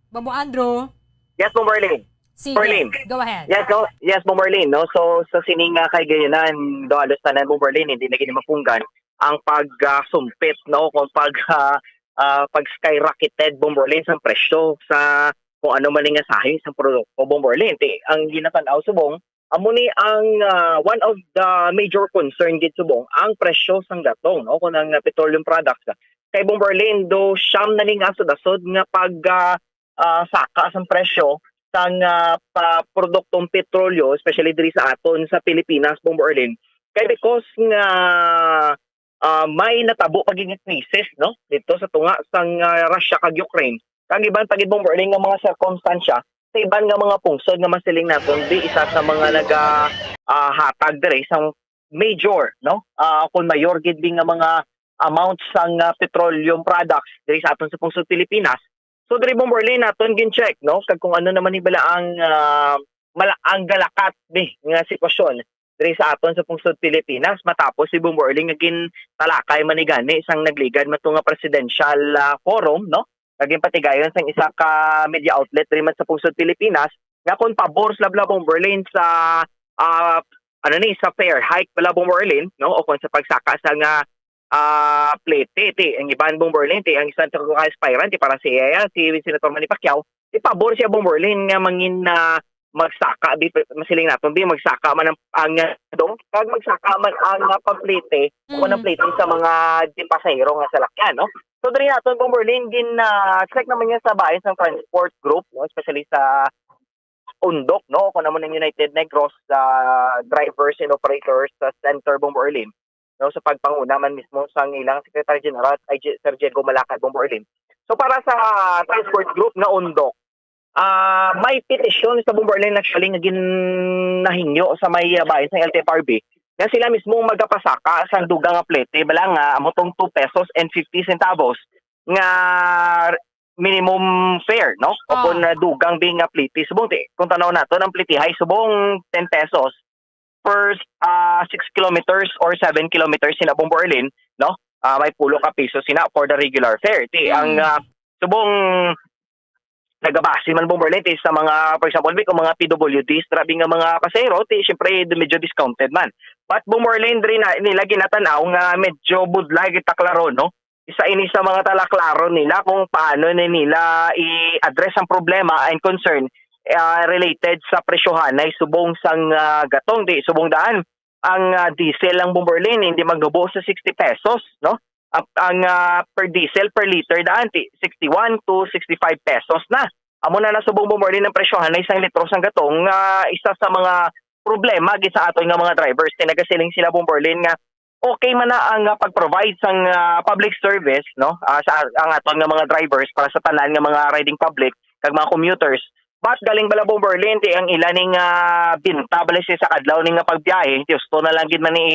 Bobo Andrew? Yes, Bombo Arlene. Sige, Berlin. Go ahead. Yes, no? Yes, Bombo Arlene, no? So, sa sining uh, kaigayonan, do halos tanan, Bombo Arlene, hindi na gini mapunggan ang pagsumpit, no? Kung pag, ah, ah, pag-skyrocketed, Bombo Arlene, sa presyo sa kung ano man nga sahi sa produkto, Bombo Arlene. Ti, ang ginatanaw subong, amo ni ang ah, one of the major concern gid subong ang presyo sang gatong, no? Kung ang ah, petroleum products. Kay Bombo Arlene, do siyam na ning asod-asod nga pag ah, ah, saka sang presyo sang ah, pa, produktong petrolyo, especially diri sa aton sa Pilipinas, Bombo Arlene. Kay because nga ah, may natabo pa gid nga krisis, no, dito sa tunga sang ah, Russia kag Ukraine, kag iban pa gid, Bombo Arlene, nga mga sirkumstansya sa iban nga mga pungsod nga masiling naton di isa sa mga naga ah, hatag diri sang major, no, ah, kung mayor gid di nga mga amount sang ah, petroleum products diri sa aton sa pungsod Pilipinas. So diri, Bombo Arlene, naton gin-check, no, kag kung ano naman ni bala ang ah, mala, ang galakat ni nga sitwasyon diri sa aton sa pungsod Pilipinas, matapos si Bombo Arlene nga gintalakay man ni gani sang nagligad man to nga presidential ah, forum, no, nga ginpatigayon sang isa ka media outlet diri man sa pungsod Pilipinas, nga kon pabor sila bala, Bombo Arlene, sa ah, ano ni, sa fare hike bala, Bombo Arlene, no, o kon sa pagsaka sa nga ah, plete, ti ang iban, Bombo Arlene, ti ang isang aspirant, ti para si iya, si Senator Manny Pacquiao, ti pabor siya, Bombo Arlene, nga mangin na magsaka, bi, masiling naton, bi, magsaka man ang, ang ah, dong, kag magsaka man ang ah, pamplete o ang Mm. plete sa mga di pasahero nga salakyan, no? So diri naton, Bombo Arlene, gin ah, check naman niya sa bahin sang transport group, no, especially sa Undok, no, kung amo ng United Negros sa drivers and operators sa Center, Bombo Arlene, no, sa pagpanguna man mismo sang ilang Secretary General, ay G-, Sir Diego Malacad, Bombo Arlene. So para sa transport group nga Undok, ah, may petisyon sa, Bombo Arlene, actually, nga ginahingyo sa may ah, bahin sang L T F R B nga sila mismo magapasaka sang dugang nga plete, bala nga amo tong two pesos and fifty centavos nga minimum fare, no? O Ah. kung ah, dugang bi nga plete, subong ti, kung tanaw naton, ang plete hay subong ten pesos per ah, six kilometers or seven kilometers sina, Bombo Arlene, no? Ah, may pulo ka piso sina for the regular fare. Ti ang Mm. ah, subong nagabase man, Bombo Arlene, ti sa mga, for example, bi, kung mga P W Ds, grabe nga mga pasahero, ti syempre medyo discounted man. But, Bombo Arlene, diri na nila ginatanaw nga medyo budlay kita klaro, no? Isa ini sa mga talaklaro nila kung paano ni nila i-address ang problema and concern ah, related sa presyohanay subong sang ah, gatong, di subong daan ang ah, diesel lang, Bombo Arlene, hindi magnubo sa sixty pesos, no? Ang, ang ah, per diesel per liter daan ti sixty-one to sixty-five pesos na. Amo na nasubong, Bombo Arlene, ang presyohanay sang litro sang gatong nga isa sa mga problema gid sa aton nga mga drivers. Kay nagasiling sila, Bombo Arlene, nga okay man na ang ah, pag-provide sang ah, public service, no? Ah, sa ang aton nga mga drivers para sa tanan nga mga riding public kag mga commuters. But galing bala, Bombo Arlene, ti ang ila ning ah, binta bala siya sa kadlaw ning nga pagbiyahe, ti gusto na lang gid man ni i,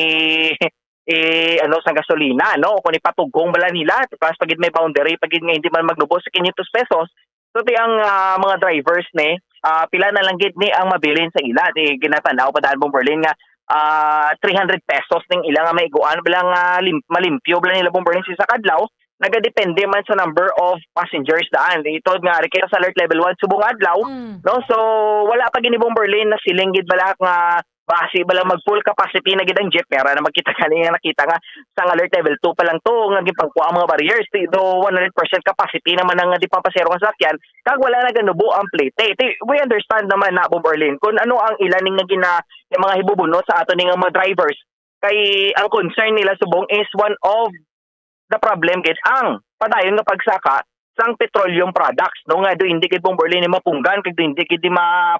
i ano, sa gasolina, no? Kung ipatughong bala nila, plus pagid may boundary pagid nga hindi man magnubo sa quinientos pesos. So ti ang ah, mga drivers ni, ah, pila na lang gid ni ang mabilin sa ila. Ti ginatanaw pa daan, Bombo Arlene, nga ah, three hundred pesos ning ila nga maiguan bala nga lim, malimpyo bala nila, Bombo Arlene, sa kadlaw. Nagadepende man sa number of passengers daan. Ito nga, ari kita sa alert level one subong adlaw, Mm. no? So, wala pa gini, Bombo Arlene, na siling gid bala nga basi bala mag full capacity na gid ang jeep. Pero na magkita kani nga nakita nga sa alert level two pa lang to nga gipangkuha ang mga barriers. Ti, do one hundred percent capacity naman ang di pa pasero nga sakyan. Kag wala naganubo ang plete. Ti, we understand naman na, Bombo Arlene, kung ano ang ila ning nga gina, yung mga hibubunot sa ato ning mga drivers. Kay ang concern nila subong is one of the problem gid ang padayon nga pagsaka sang petroleum products, no, nga do hindi gid, Bombo Arlene, mapunggan kag do hindi gid ma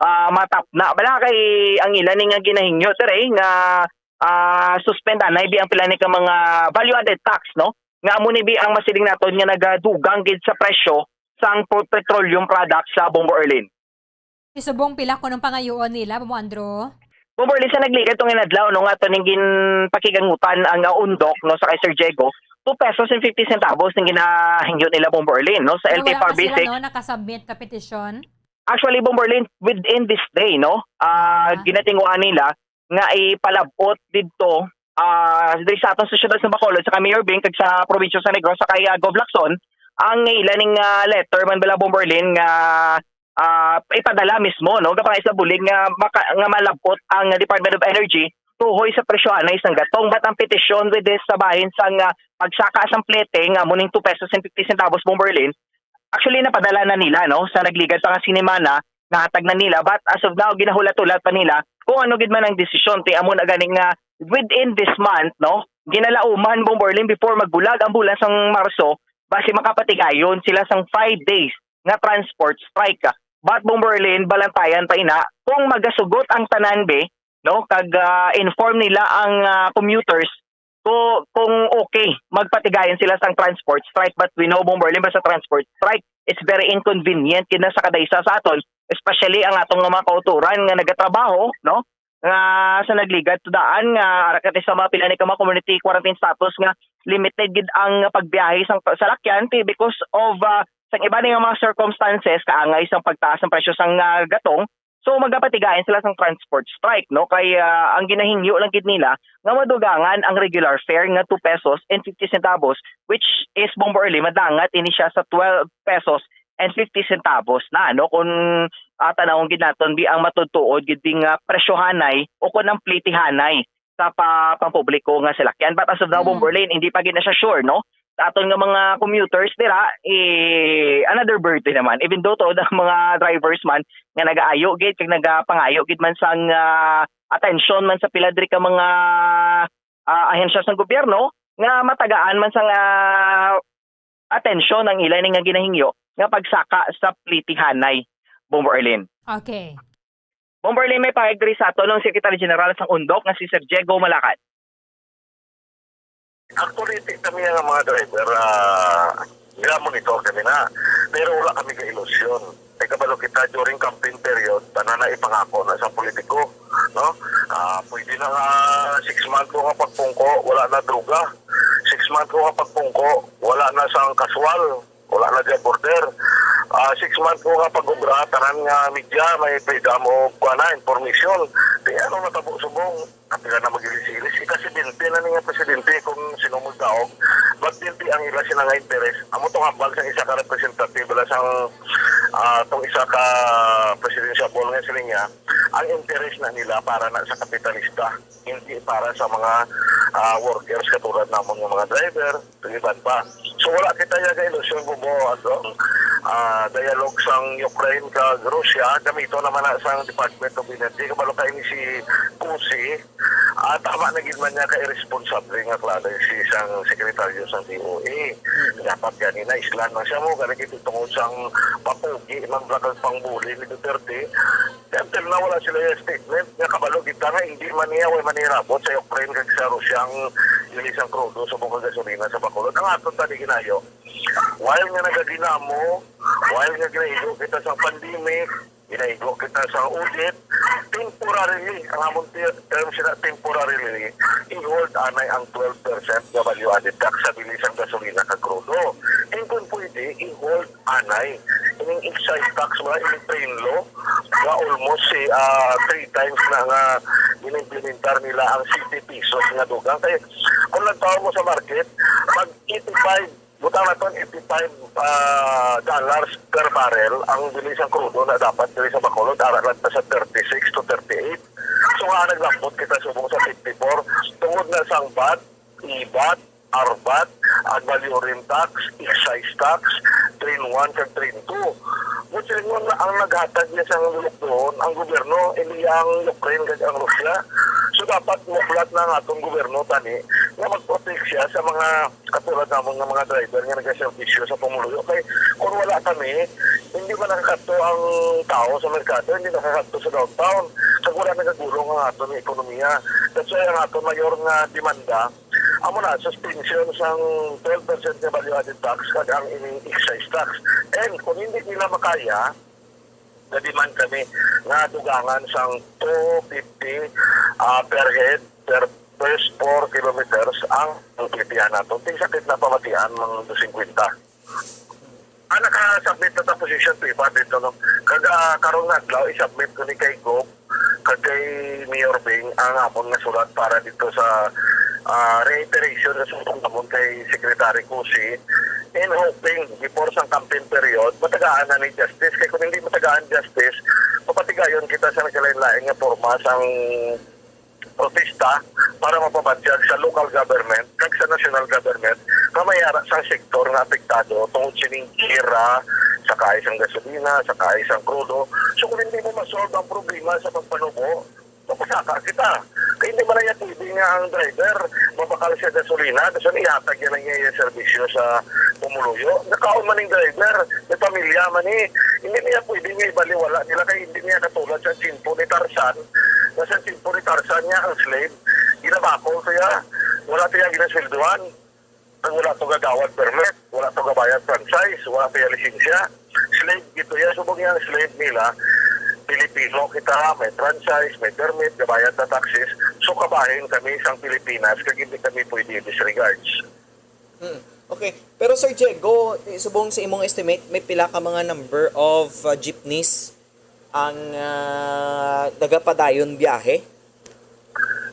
ah, matapna bala. Kay ang ila ni nga ginahingyo, sir, eh, nga ah, suspend anay bi ang pila ni ka mga value added tax, no, nga amo ni bi ang masiling naton nga nagadugang gid sa presyo sang pro-, petroleum products sa, Bombo Arlene. Isubong pila kuno ang pangayuon nila, Bobo Andrew? Bombo Orlin, sa nagligad tong inadlaw, no, nga ato ning ginpakigangutan ang, ah, undok, no, sa kay Sir Diego, two pesos and fifty centavos ang ginahingyo nila, Bombo Orlin, no, sa Pero wala L T F R pa sila, basic. No, nakasubmit ka petition? Actually, Bombo Orlin, within this day, no, ah, Ah. ginatinguhan nila nga ipalabot didto, ah, diri sa aton sa siyudad sa Bacolod, sa kay Mayor Bing, kag sa probinsya sa Negros, sa kay, ah, Gov Lacson, ang ila ning, ah, letter man bala, Bombo Orlin, nga, ah, ipadala mismo, no, nga pangay sa bulig nga maka-, nga malabot ang Department of Energy tuhoy sa presyohanay sang gatong. But ang petisyon with this sa bahin sang, ah, pagsaka sang plete nga amo ning two pesos and fifty centavos, Bombo Orlin, actually napadala na nila, no, sa nagligad pa nga sinimana, nahatag na nila, but as of now ginahulat-hulat pa nila kung ano gid man ang desisyon. Ti amo na gani nga within this month, no, ginalauman, Bombo Orlin, before magbulag ang bulan sang Marso, basi makapatigayon sila sang five days nga transport strike. But, Bombo Orlin, balantayan pa ina kung magasugot ang tanan, be, no, kag, ah, inform nila ang, ah, commuters ko-, kung okay, magpatigayon sila sang transport strike. But we know, Bombo Orlin, sa transport strike, it's very inconvenient gid na sa kada isa sa aton, especially ang atong nga mga kauturan nga nagatrabaho, no, nga sa nagligad to daan nga ara kati sa mga pila ni ka mga community quarantine status nga limited gid ang pagbiyahe sang salakyan, ti, because of, ah, sang iba ni nga mga circumstances, kaangay sang pagtaas ng presyo sang, ah, gatong. So magapatigayon sila sang transport strike, no, kay, ah, ang ginahingyo lang gid nila nga madugangan ang regular fare nga two pesos and fifty centavos, which is, Bombo Orlin, madangat ini siya sa twelve pesos and fifty centavos na, no, kung, ah, tanawon gid naton bi ang matutuod gid ding, ah, presyohanay o kung ang plitihanay sa pa-, pampubliko nga salakyan. But as of now, Mm. Bombo Orlin, hindi pa gid na siya sure, no? Sa aton nga mga commuters dira, eh, another burden naman. Even though to, ang mga drivers man nga nagaayo gid, kag nagapangayo gid man sang, ah, atensyon man sa pila diri ka mga, ah, ahensya sang gobyerno, nga matagaan man sang, ah, atensyon ang ila ni nga ginahingyo nga pagsaka sa plitihanay, Bombo Orlin. Okay. Bombo Orlin, may pahayag diri sa aton ang Secretary General sang undok nga si Sir Diego Malacan. Actually, ti-, kami nga mga driver, ah, ga-monitor kami na. Pero wala kami ka-ilusyon. Ay kabalo kita, during campaign period, tanan na ipangako na sa politiko, no? Ah, pwede na nga six month ko nga pagpungko, wala na droga. Six month ko nga pagpungko, wala na sang kaswal, wala na job order. Ah, six month ko nga pag-obra, tanan nga media may freedom of, kuwan na, information. Di ano natabo subong? Kapila na mag-ilis-ilis. Ika-seventy na ni nga presidente kung sino magdaog. But hindi ang ila sila nga interes. Amo tong hambal sang isa ka representative, wala sang, ah, tong isa ka presidential ball nga sila niya. Ang interes na nila para na sa kapitalista, hindi para sa mga, ah, workers katulad namon nga mga driver, ug iban pa. So wala kita ya ka ilusyon, Bobo, ano, ah, dialogue sang Ukraine kag Russia, gamito naman na sang Department of Energy. Kabalo kay ni si Kusi, ah, tama na gid man niya ka irresponsable nga klase si sang sekretaryo sang D O A. Dapat gani na islan lang siya mo, gani kay tungod sang papugi man bala kag pangbuli ni Duterte. Until now, wala sila yung statement nga kabalo kita nga hindi man niya, way man niya rabot sa Ukraine kag sa Russia ang bilis ang krudo sa mga gasolina sa Bacolod. Ang aton tani ginayo, while nga nagaginamo, while nga ginaigo kita sa pandemic, ginaigo kita sa audit, temporarily, ang amon ti-, term sila, temporarily, i-hold anay ang twelve percent nga value added tax sa bilis ang gasolina kag krudo. And kung pwede, i-hold anay ining excise tax, mga ining train law, nga almost si, ah, three times na nga inimplementar nila ang sixty pesos nga dugang. Kay kung nagtawo mo sa market, mag eighty-five, butang naton eighty-five, ah, dollars per barrel ang bilis ang krudo na dapat diri sa Bacolod, ara lang ta sa thirty-six to thirty-eight. So nga naglambot kita subong sa fifty-four, tungod na sang vat, ibat, arbat, ang value rim tax, excise tax, train one kag train two. Mo silingon na ang naghatag niya sa lockdown, ang gobyerno, hindi ang Ukraine kag ang Russia. So dapat muklat na ang atong gobyerno tani nga mag-protect siya sa mga katulad namon nga mga driver nga nagaserbisyo sa pumuluyo. Kay kung wala kami, hindi man nakakadto ang tao sa merkado, hindi nakakadto sa downtown. Kag wala nagagulong ang aton ekonomiya. That's why ang aton mayor nga demanda, amo na, suspension sang twelve percent nga value added tax kag ang ining excise tax. And kung hindi nila makaya, Nag-demand kami nga dugangan sang two fifty, ah, per head per first four kilometers ang ang pilipihan nato. Ti sakit na pamatian, mga dos singkwenta. Ah, naka-submit na ta position paper dito, no? Kag, ah, karong adlaw, i-submit ko ni kay Gob, kag kay Mayor Bing ang amon nga sulat para dito sa, ah, reiteration sa sumbong namon kay Secretary Cusi, in hoping before sang campaign period, matagaan na ni justice. Kay kung hindi matagaan justice, papatigayon kita sa nagkalain-lain nga porma sang protesta para mapabatyag sa local government kag sa national government nga mayara sang sektor nga apektado tungod sining gera, sa kaay sang gasolina, sa kaay sang krudo. So, kung hindi mo ma-solve ang problema sa pagpanubo, mapasaka kita. Kay hindi man niya pwede nga ang driver mabakal siya gasolina, tapos ihatag niya lang niya yung serbisyo sa pumuluyo. Nakaon man yung driver, may pamilya man eh. Hindi niya pwede nga ibaliwala nila kay hindi niya katulad sa tiyempo ni Tarzan. Nga sa tiyempo ni Tarzan niya ang slave, ginabakol siya. Wala siya ginasweldohan. Ang wala to gagawad permit, wala to gabayad franchise, wala to lisensya. Slave gito ya, subong yang slave nila. Pilipino kita, may franchise, may permit, gabayad na taxes. So kabahin kami sang Pilipinas, kag hindi kami pwede disregards. Mm. Okay. Pero Sir Diego, subong sa imong estimate, may pila ka mga number of uh, jeepneys ang uh, nagapadayon biyahe?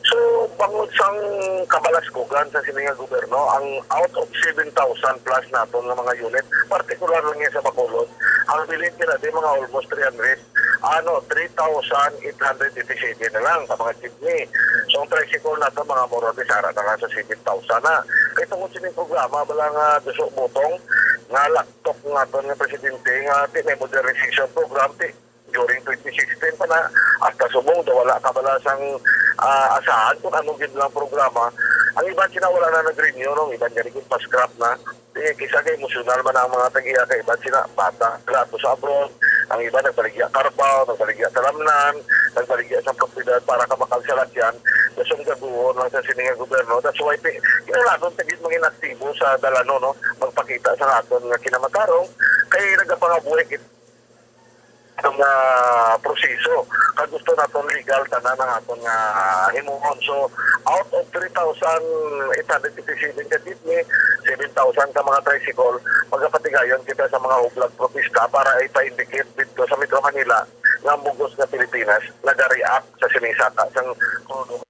So, bangod sang kabalaskugan sa sini nga gobyerno, ang out of seven thousand plus naton nga mga unit, partikular lang yan sa Bacolod, ang bilin kina di mga almost three hundred, ano, three thousand eight hundred eighty-seven na lang sa mga jeepney. So, ang tricycle nato, mga more or less, ara na nga sa seven thousand na. Kay tungod sining programa, bala nga Duso Butong, nga laktok nga aton nga presidente, nga ti may modernization program, ti during twenty sixteen pa na, hasta subong daw wala ka bala sang ah, asahan kung ano gid lang programa. Ang iban sila wala na nag-renew, no? Ang iban gani gid pa-scrap na. Eh, kisa kay emosyonal man ang mga tag-iya kay iban sila bata, grato sa abroad, ang iban nagbaligya Carabao, nagbaligya Talamnan, nagbaligya sa propiedad para kamakal sa lakyan, dasong gaguon lang sa sini nga gobyerno. That's why pi- kinahanglan ta gid mangin aktibo sa dalano, no? Magpakita sa aton nga kinamatarong kay nagapangabuhi gid nga proseso. Kag gusto naton legal tanan ang aton nga himuon. So, out of three thousand eight hundred fifty-seven ka jeepney, seven thousand ka mga tricycle, magapatigayon kita sa mga hublag protesta para ipa-indicate dito sa Metro Manila nga ang bugos nga Pilipinas nagareact sa sining saka sang krudo.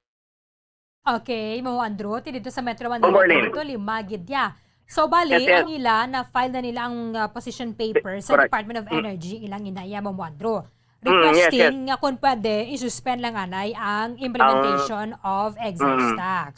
Okay, Mamo Andrew, ti dito sa Metro Manila, Good morning. Dito, lima gid ya. So, bali, Yes, yes. Ang ila, na-file na nila ang uh, position paper sa Correct. Department of Mm. Energy, ilang inaya, Mamo Andrew. Mm, yes, Requesting yes. Nga kung pwede, i-suspend lang anay ang implementation Ang- of excise Mm. Tax.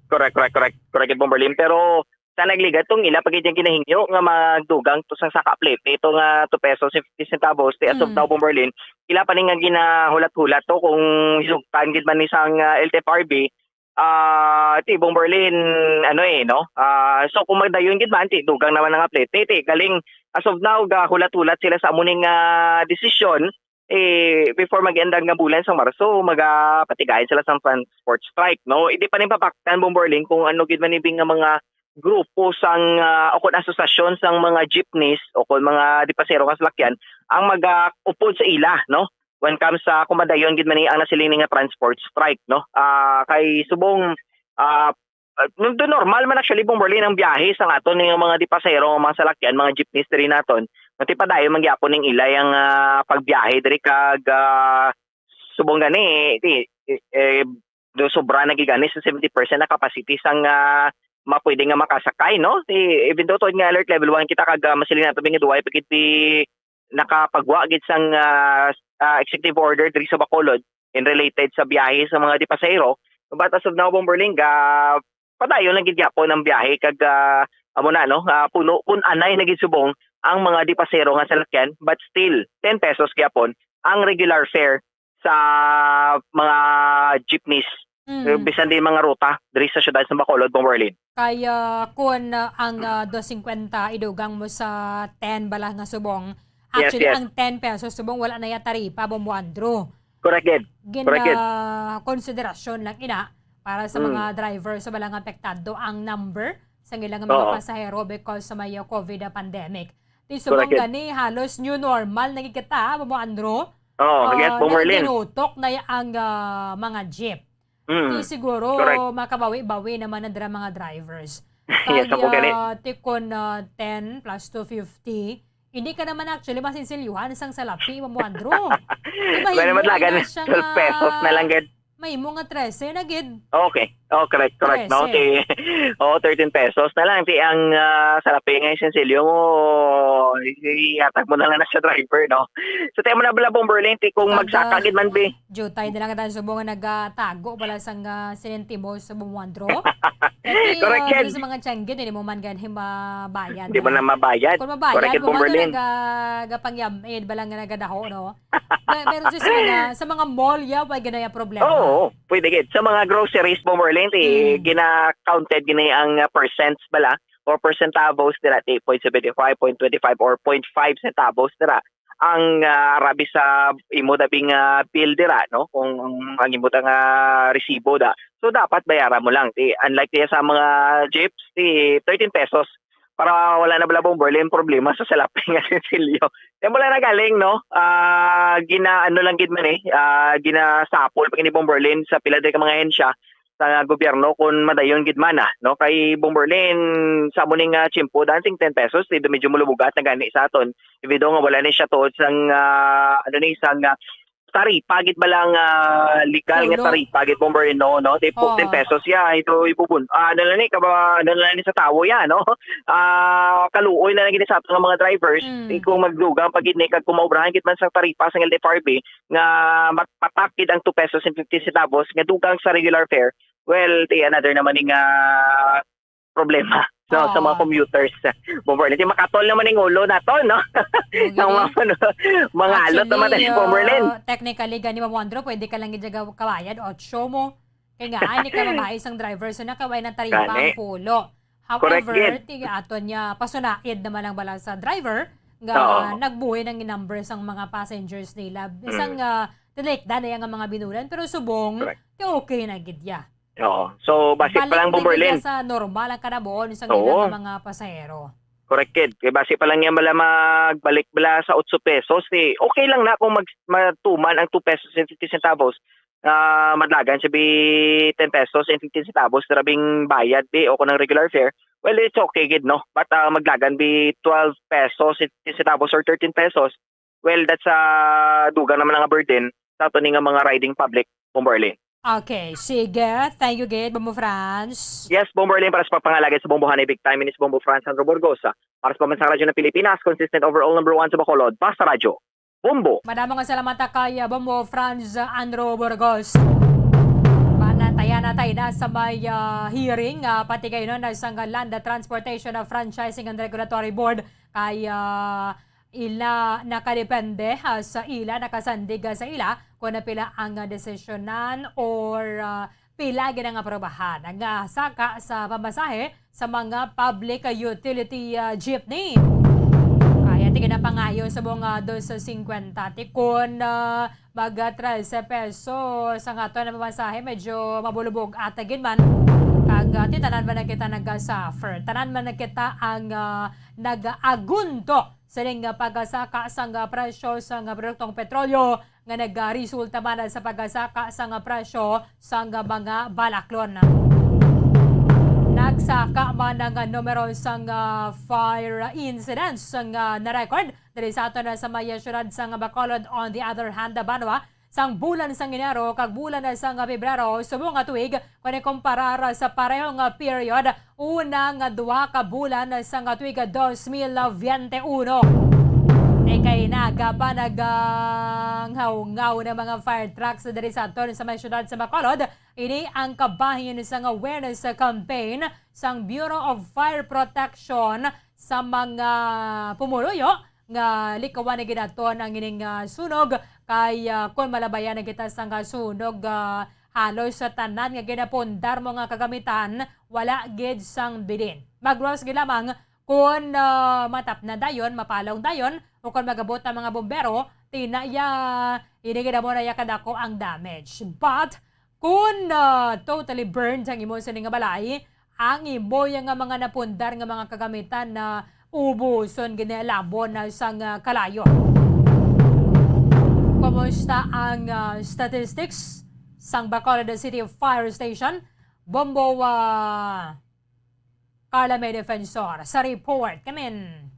Correct, correct, correct. Correct, Bomberlin. Pero, sa nagligat, tong ila pa gid yung ginahingyo nga magdugang to sang saka plete. Ito nga two pesos fifty centavos, ti as of Mm. Now, Bomberlin, ila pa ni nga ginahulat-hulat to kung hisugtan gid man ni sang uh, L T F R B, ah, ti Bomberlin, ano eh, no? Ah, so kung magdayon gid man, ti dugang naman nga plete, ti galing as of now, gahulat-hulat sila sa amo ning ah, desisyon, eh, before mag-end ang bulan sa Marso, magapatigayan sila sa transport strike, no? Hindi pa rin papaktan, Bomberlin, kung ano gid man ibig nga mga grupo sang, ah, o kung asosasyon sang mga jeepneys o kung mga dipasero nga salakyan ang mag-upod sa ila, no? When comes sa kumadayon gid man ni ang nasiling ni nga transport strike, no? Ah, kay subong, ah, ah, nung do normal man actually, Bomberlin, ang biyahe sa aton ning mga dipasero, mga salakyan, mga jeepneys diri naton. Matipadayon man gyapon ning ilay ang ah, pagbiyahe diri kag ah, subong gani, di, eh, eh, do sobra na gid gani sa seventy percent na capacity sang ah, mapwede nga makasakay, no? Di, even though tuod nga alert level one kita kag ah, masiling nato nga duway pa gid ti nakapagwa gid sang ah, ah, executive order diri sa Bacolod in related sa biyahe sa mga dipasahero, but as of now, Bomberlin, ga padayon lang gid gyapon ang biyahe kag ah, amo na, no, ah, puno kun anay na gid subong ang mga dipasero nga salakyan, but still ten pesos gyapon ang regular fare sa mga jeepneys, Mm. Bisan din mga ruta diri sa siyudad sa Bacolod, Bomberlin. Kaya kun ah, ang ah, dos singkwenta idugang mo sa ten bala nga subong, Yes, actually yes. Ang ten pesos subong wala na ya taripa, Bombo Andrew. Correct, gid. Correct, gid. Gina konsiderasyon lang ina para sa Mm. Mga driver sa balang apektado ang number sa ilang mga Oo. Pasahero because sa may ah, COVID pandemic. Ti subong Correct. Gani, halos new normal na gid kita, Bobo Andrew. Oo, yes, Ah, Bomberlin. Nagdinutok na ang, ah, mga jeep. Mm. Ti siguro, Correct. Makabawi-bawi naman na dira mga drivers. Yes, Kag, ako gani. Ah, ti kon, ah, ten plus two fifty, hindi ka naman actually masinsilyuhan sang salapi, Bobo Andrew. Di ba, Wala naman himo talaga na na siyang, twelve pesos na ah, lang gid. May mo nga trese na gid. Okay. Oh, correct, correct, no? Trese. Ti, oh, thirteen pesos na lang. Ti ang, ah, salapi nga sinsilyo mo, i-, ihatag mo na lang na sa driver, no? So, tayo mo na bala, Bomberlin, ti kung Pag, magsaka ah, gid man, be. Jutay na lang tayo subong nga nagatago pala sang, ah, sentimos sa Bobo Andrew. Correct, ah, yan. Sa mga tiyan gid, hindi mo man gani mabayad, Hindi mo ah. Na mabayad. Kung mabayad Correct, mo man Bomberlin. Naga-, gapangyamid, bala nga nagadaho, no? Pe-, pero sa mga, sa mga mall, ya, wa gid na ya problema. Oo, pwede gid. Sa mga groceries, Bomberlin, ti Mm. gina-counted gini ang, uh, percents bala or percentavos dira, ti point seventy-five, point twenty-five, or point five centavos dira ang, uh, arabi sa imo dabing, uh, bill dira, no? Kung ang imo ta nga resibo da. So, dapat bayaran mo lang. Ti, unlike diya sa mga jeeps, ti thirteen pesos para wala na bala, Bomberlin, problema sa salapi nga sinsilyo. Yan mo lang nagaling, no? Ah, gina-, ano lang gid man eh, ah, ginasapol pa gini, Bomberlin, sa pila diri ka mga ahensya sa gobyerno kung madayon gid man, ah, no? Kay Bomberlin, sa amo ning, ah, tiyempo, dancing ten pesos, eh, medyo mulubugat na gani sa aton. Even though nga wala ni siya tuod sang, ah, ano ni, sang, ah, taripa gid ba lang, ah, legal nga Pulo. Taripa gid, Bomberlin, no, no? Ti po, Oo. Ten pesos, ya, ito ibubun-, ah, ano lang ni, kaba-, ano lang ni sa tawo, ya, no? Ah, kaluoy na lang gid sa ato nga mga drivers, Mm. eh, kung magdugang pa gid ni, kag kung maubrahan gid man sa taripa sa L T F R B, nga mat-, matak gid ang two pesos and fifty centavos nga dugang sa regular fare, well, ti another naman ni nga problema, no, sa mga Oo. Commuters. Bomberlin, ti makatol naman ning ulo nato, no? Oo, Ang mga, gani. Ano, mga alot naman Actually, tayo, Bomberlin. Uh, technically, gani, Ma'am Wandro, pwede ka lang gid kabayad, otso mo. Kay nga, ay, ni ka mabais ang driver, so nakaway ng taripa Gani. Ang pulo. Correct, However, gid. Ti aton niya, pasunaid naman lang bala sa driver, nga Oo. Nagbuhi ng number sang mga passengers nila. Isang, Mm. Ah, tinikda na yang mga binulan, pero subong, Correct. Ti okay na gid ya. Oo. So, basi pa lang, Bomberlin. Balik na gid sa normal ang kanabuon sang Oo. Ilang mga pasahero. Correct, kid. Kay basi pa lang yan, bala magbalik bala sa otso pesos, eh, okay lang na kung mag-, matuman ang two pesos and fifty centavos. Ah, madlagan siya bi ten pesos and fifty centavos, grabing bayad, bi, o kung ang regular fare. Well, it's okay, gid, no? But, ah, maglagan bi twelve pesos and fifty centavos or thirteen pesos, well, that's, ah, dugang naman nga burden sa ato ni nga mga riding public, Bomberlin. Okay, sige. Thank you, gid, Bombo Franz. Yes, Bomberlin, para sa pagpangalagad sa Bombo Hanay Big Time, ini si Bombo Franz Sandro Burgos, ah, para sa Pambansang Radyo ng Pilipinas, consistent overall number one sa Bacolod, Basta Radyo, Bombo. Madamo nga salamat ta kay, ah, Bombo Franz Andro Burgos. Manatayan na tayo na sa may, ah, hearing, ah, pati kayo na sa Land Transportation Franchising and Regulatory Board kay, ah, ila nakadepende, ah, sa ila, nakasandig, ah, sa ila kung napila ang, ah, desisyonan or, ah, pila gid ang aprobahan nga saka sa pamasahe sa mga public utility, ah, jeepney. Kaya ti ginapangayo sa mga dos cincuenta. Ti kon, ah, mag, ah, trese pesos ang aton nga pamasahe, medyo mabulubog ata gid man. Kag, ah, ti tanan man na kita naga-suffer. Tanan man na kita ang, ah, nag-agunto sining, ah, pagsaka sang, ah, presyo sang, ah, produktong petrolyo nga nagaresulta man sa pagsaka sang, ah, presyo sang, ah, mga balaklon. Nagsaka man ang, ah, numero sang, ah, fire incidents nga na-record diri sa aton, ah, sa may, ah, siyudad sang Bacolod. On the other hand, banwa, sang bulan sang Enero kag bulan sang Pebrero subong nga tuig, kon ikumparar sa parehong period una nga duha ka bulan sang tuig dos mil bente uno. Kay nagapanaganghawngaw ng mga fire trucks diri sa aton sa may siyudad sa Bacolod, ini ang kabahin sang awareness campaign sang Bureau of Fire Protection sa mga pumuluyo nga likawan na gid naton ang ining, ah, sunog, kay, ah, kon malabayan na kita sang, ah, sunog, ah, halos sa tanan nga ginapundar mo nga kagamitan, wala gid sang bilin. Magluwas gid lamang kon, ah, matapna dayon, mapalong dayon, o kon magabot ang mga bombero, ti na ya, ini gid amo na ya kadako ang damage. But, Kon, ah, totally burned ang imo sini nga balay, ang imo ya nga mga napundar nga mga kagamitan na Ubuson gini labon na sang, ah, kalayo. Kumusta ang, ah, statistics sang Bacolod City Fire Station? Bombo, ah, Carla May Defensor sa report. Kamin.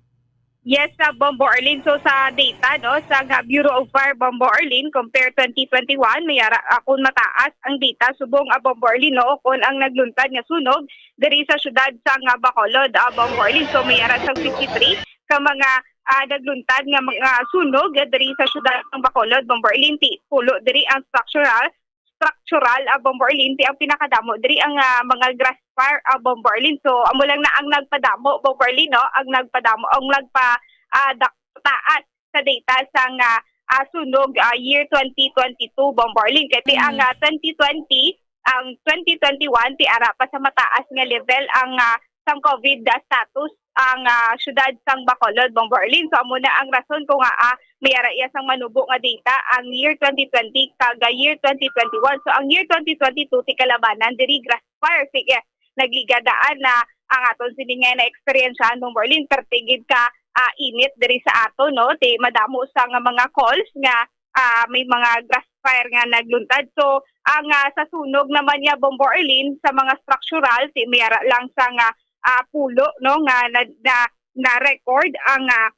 Yes, sa Bombo Arlene. So, sa data, no, sa nga Bureau of Fire, Bombo Arlene, compare twenty twenty-one, may ara, ah, kung mataas ang data, subong, ah, Bombo Arlene, no, kung ang nagluntad nga sunog diri sa syudad sa nga Bacolod, ah, Bombo Arlene. So, may ara sang fifty-three ka mga, ah, nagluntad nga mga sunog, ah, diri sa syudad ng Bacolod, Bombo Arlene. Ti pulo diri ang structural, structural, ah, Bombo Arlene, ti ang pinakadamo diri ang, ah, mga grass fire, ah, Bombo Arlene. So, amo lang na ang nagpadamo, Bombo Arlene, no? Ang nagpadamo, ang nagpa, ah, dak-, taas sa data sang, ah, ah, sunog, ah, year twenty twenty-two, Bombo Arlene. Kay ti ang, Mm. ah, twenty twenty, ang twenty twenty-one, ti ara pa sa mataas nga level ang, ah, sang COVID, ah, status ang, ah, syudad sang Bacolod, Bombo Arlene. So, amo na ang rason kung, ah, ah, may ara iya sang manubo nga data ang year twenty twenty kag, ah, year twenty twenty-one. So, ang year twenty twenty-two, ti kalabanan diri, grass fire. Sige, nagligadaan na ang aton sini nga na-eksperyensyahan, Bombo Arlene, perti gid ka, ah, init diri sa ato, no? Ti madamo sa nga mga calls nga, ah, may mga grass fire nga nagluntad. So, ang, ah, sa sunog naman niya, Bombo Arlene, sa mga structural, ti may ara lang sa nga, ah, pulo, no, nga na, na, na record ang, ah,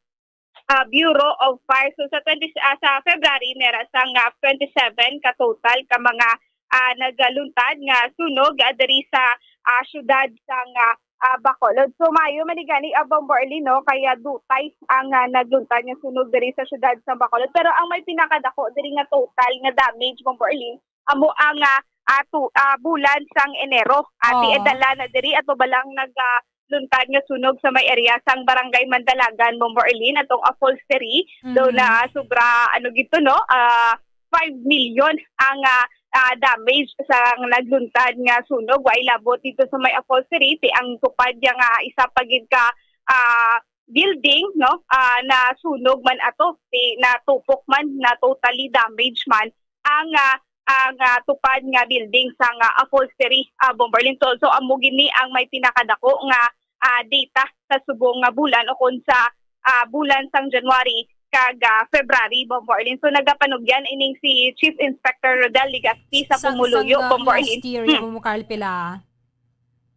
ah, Bureau of Fire. So, sa twenty, ah, sa February, may ara sang, ah, twenty-seven ka total ka mga, ah, nagaluntad nga sunog, ah, diri sa, ah, syudad sang, ah, ah, Bacolod. So, maayo man ni gani, ah, Bombo Arlene, no, kaya dutay ang, ah, nagluntad nga sunog diri sa syudad sang Bacolod. Pero ang may pinakadako diri nga total nga damage, Bombo Arlene, amo ang, ah, ah, tu-, ah, bulan sang Enero. Ati, Oo. Edala na diri, ato ba lang nag, ah, luntad nga sunog sa may area sang Barangay Mandalagan, Bombo Arlene, atong upholstery. Daw Mm. na sobra, ano gito, no? Ah, five million ang, ah, ah, damage sa nagluntad nga sunog. Way labot dito sa may upholstery, ti ang tupad niya nga isa pa gid ka, ah, building, no? Ah, na sunog man ato, ti natupok man, na totally damage man ang, ah, ang, ah, tupad nga building sang, ah, upholstery, ah, Bombo Arlene. So, so, amo gini ang may pinakadako nga, ah, data sa subong nga bulan o kon sa, ah, bulan sang January kag, ah, February, Bombo Arlene. So, nagapanugyan ining si Chief Inspector Rodel Legaspi sa Sa, pumuluyo, sang, ah, Bombo last Arlene. Year, Hmm. Bombo Carl, pila?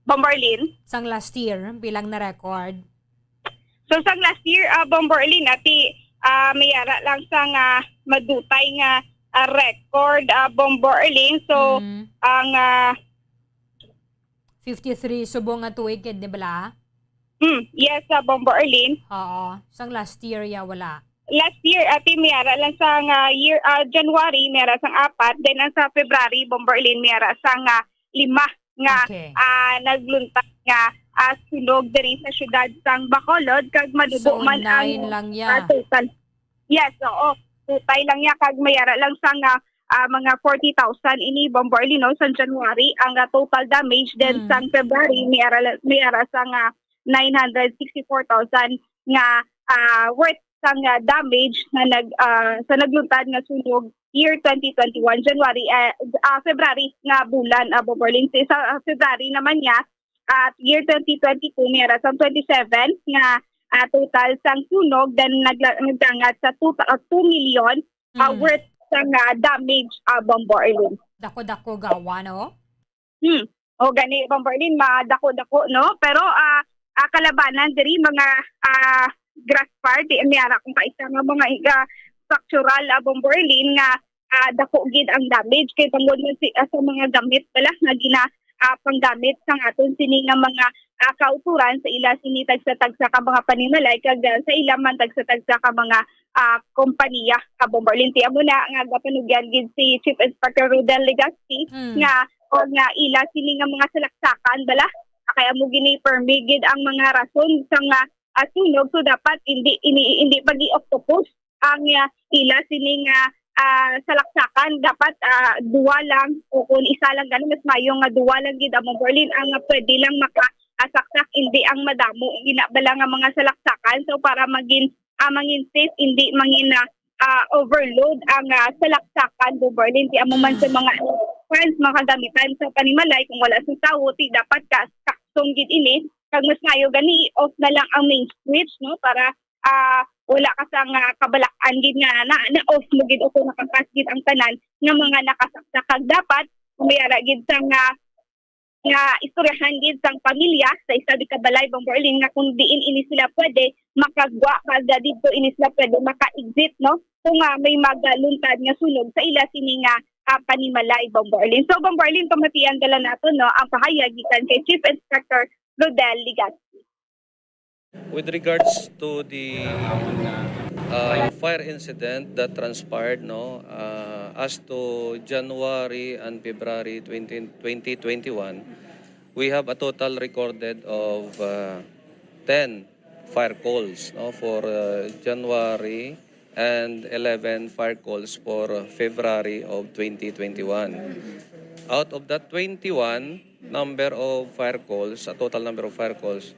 Bombo Arlene? Sang last year, bilang na record. So, sang last year, ah, Bombo Arlene, ati, ah, may ara lang sang, ah, madutay nga, ah, record, ah, Bombo Arlene. So, Mm. ang, ah, Fifty-three subong nga tuig, di bala? Hmm, yes, ah, Bombo Arlene. Oo. Sang last year, ya, wala. Last year, ati, may ara lang sang, ah, year, ah, January, may ara sang apat. Then, ang sa February, Bombo Arlene, may ara sang, ah, lima nga, Okay. ah, nagluntad nga, ah, sunog diri sa syudad sang Bacolod, kag manubo So, man ang, nine lang ya. ah, total. Yes, oo. Total lang ya, kag may ara lang sang, ah, ah, mga forty thousand ini, Bombo Arlene, no, sang January ang, ah, total damage. Then Mm. sang February, may ara la-, may ara sang, ah, nine hundred sixty-four thousand nga, ah, worth sang, ah, damage nga nag-, ah, sa nagluntad nga sunog year twenty twenty-one, January, eh, ah, February nga bulan, ah, Bombo Arlene. Sa, sa February naman niya, at year twenty twenty-two, may ara sang twenty-seven nga, ah, total sang sunog, then nagla-, nagdangat sa two, ah, two million, ah, Mm. worth sang, ah, damage, ah, Bombo Arlene. Dako-dako gawa, no? Hmm. O gani, Bombo Arlene, madako-dako, no? Pero, ah, ah, kalabanan diri mga, ah, grass fire, di may ara kung kaisa nga mga, ah, structural, ah, Bombo Arlene nga, ah, dako gid ang damage kay tungod man si, ah, sa mga gamit pala nga gina, ah, panggamit sang aton sini nga mga, ah, kautoran sa ila sini tagsa-tagsa ka mga panimalay kag, ah, sa ila man tagsa-tagsa ka mga, ah, kompanya, ah, Bombo Arlene. Ti amo na nga gapanugyan gid si Chief Inspector Rodel Legaspi Mm. nga, o nga ila sini nga mga salaksakan bala. Kay amo gini permi gid ang mga rason sa nga, ah, sunog. So, dapat hindi, ini, hindi pag-i-octopus ang, ah, ila sini nga, ah, salaksakan. Dapat, ah, duwa lang o kung isa lang gani, mas mayo nga duwa lang gid ang Bombo Arlene ang pwede lang maka, ah, saksak, hindi ang madamo. Ina bala nga mga salaksakan. So, para magin, ah, mangin safe, hindi mangin, ah, ah, overload ang, ah, salaksakan, Bombo Arlene. Ti amo man sa Mm. mga fans, mga kagamitan sa panimalay, kung wala sa tawo, ti dapat ka saksong gid ini Kag mas maayo gani off na lang ang main switch, no, para, ah, wala ka sang, ah, kabalak-an gid nga na, na-off mo gid o kung nakapas gid ang tanan nga mga nakasaksak. Kag dapat kung may ara gid sang, ah, nga istoryahan gid sang pamilya sa isa di ka balay, Bombo Arlene, nga kung diin ini sila pwede makagwa, kag didto ini sila pwede maka-exit, no, kung, ah, may magaluntad nga sunog sa ila sini nga, ah, panimalay, Bombo Arlene. So, Bombo Arlene, pamatian dala nato, no, ang pahayag gikan kay Chief Inspector Rodel Legaspi. With regards to the uh, fire incident that transpired, no, uh, as to January and February twenty, twenty twenty-one, we have a total recorded of uh, ten fire calls, no, for uh, January and eleven fire calls for uh, February of twenty twenty-one. Out of that twenty-one number of fire calls, a total number of fire calls,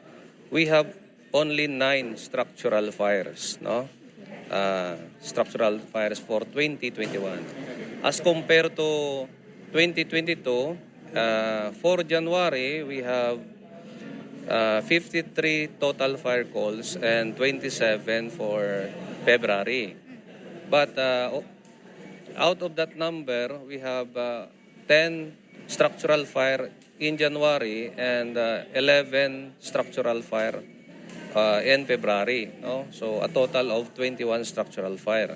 we have only nine structural fires, no? Uh, structural fires for twenty twenty-one. As compared to twenty twenty-two, uh, for January, we have uh, fifty-three total fire calls and twenty-seven for February. But uh, o- out of that number, we have uh, ten structural fire in January and uh, eleven structural fire uh, in February. No? So a total of twenty-one structural fire.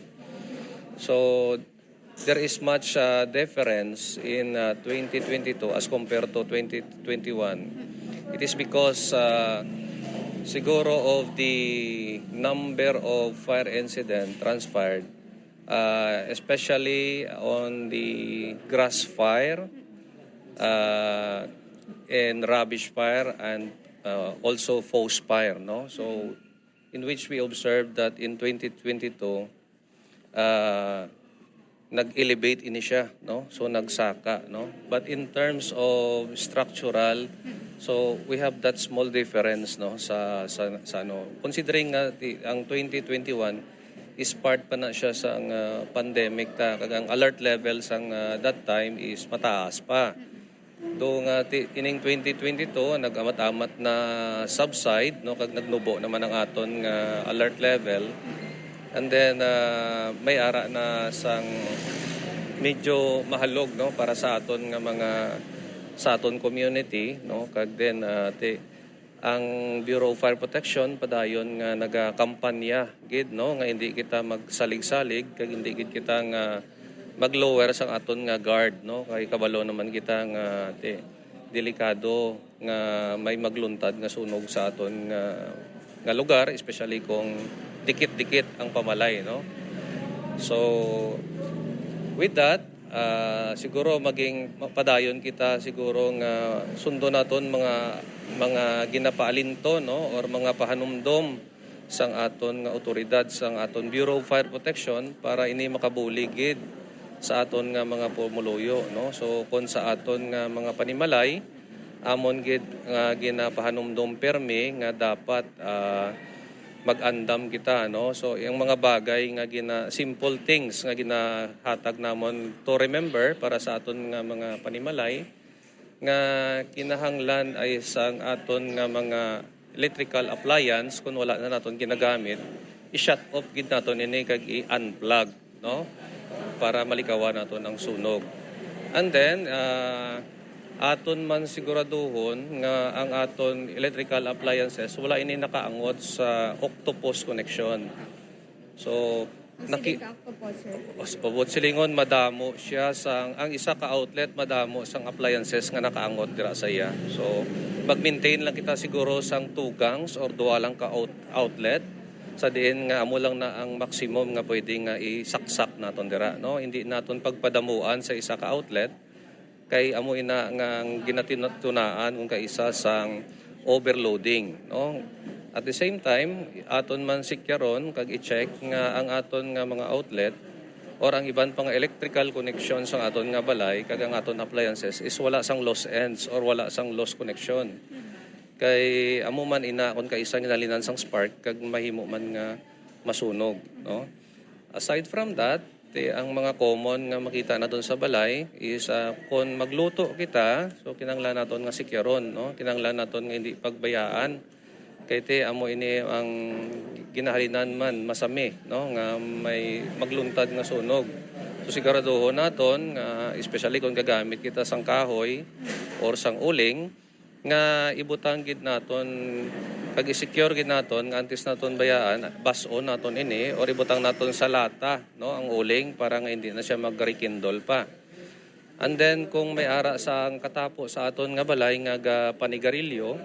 So there is much uh, difference in uh, twenty twenty-two as compared to twenty twenty-one. It is because uh, siguro of the number of fire incident transpired, uh, especially on the grass fire uh, and rubbish fire and uh, also forest fire, no? So in which we observed that in twenty twenty-two uh, nag-elevate ini siya, no? So nagsaka, no? But in terms of structural, so we have that small difference, no, sa sa, sa ano, considering nga ti, ang twenty twenty-one is part pa na siya sang uh, pandemic ta, kag ang alert level sang uh, that time is mataas pa. Do nga ti, ining twenty twenty-two nag-amat-amat na subside, no, kag nagnubo naman ang aton nga alert level. And then uh, may ara na sang medyo mahalog, no, para sa aton nga mga sa aton community, no, kag then uh, ti, ang Bureau of Fire Protection padayon nga nagakampanya gid, no, nga hindi kita magsalig-salig kag hindi gid kita nga mag-lower sang aton nga guard, no, kay kabalo naman kita nga ti, delikado nga may magluntad nga sunog sa aton nga, nga lugar, especially kung dikit-dikit ang pamalay, no. So with that, uh, siguro maging padayon kita siguro nga sundo naton mga mga ginapaalinto, no, or mga pahanumdom sang aton nga otoridad, sang aton Bureau of Fire Protection, para ini makabulig gid sa aton nga mga pumuluyo, no. So kon sa aton nga mga panimalay, amon gid nga ginapahanumdom permi nga dapat uh, mag-andam kita, no. So ang mga bagay nga gina simple things nga ginahatag namon to remember para sa aton nga mga panimalay nga kinahanglan ay sang aton nga mga electrical appliance, kung wala na naton ginagamit, i-shut off gid naton ini kag i-unplug, no, para malikawan naton ang sunog. And then uh, aton man siguraduhon nga ang aton electrical appliances wala ini nakaangot sa octopus connection. So naki- Ako po, sir. Ubot silingon, madamo siya sang ang isa ka outlet, madamo sang appliances nga nakaangot dira sa iya. So mag-maintain lang kita siguro sang two gangs or duha lang ka out- outlet, sa diin nga amo lang na ang maximum nga pwede nga isaksak naton dira, no. Hindi naton pagpadamuan sa isa ka outlet kay amo ina nga ang ginatunaan kung kaisa sang overloading, no. At the same time, aton man sikyaron kag i-check nga ang aton nga mga outlet or ang iban pa nga electrical connection sang aton nga balay kag ang aton appliances is wala sang loose ends or wala sang loose connection. Kay amo man ina kon kaisa ginalinan sang spark kag mahimo man nga masunog, no. Aside from that, Ti, ang mga common nga makita naton sa balay is, ah, kon magluto kita, so kinahanglan naton nga sikyaron, no? Kinahanglan naton nga hindi pagbayaan. Kay ti, amo ini ang ginahalinan man masami, no? Nga may magluntad nga sunog. So siguraduhon naton nga, especially kung gagamit kita sang kahoy or sang uling, nga ibutang gid naton kag i-secure gid naton nga antes naton bayaan, bas-on naton ini or ibutang naton sa lata, no, ang uling para nga hindi na siya magrekindol pa. And then, kung may ara sang katapo sa aton nga balay nga gapanigarilyo,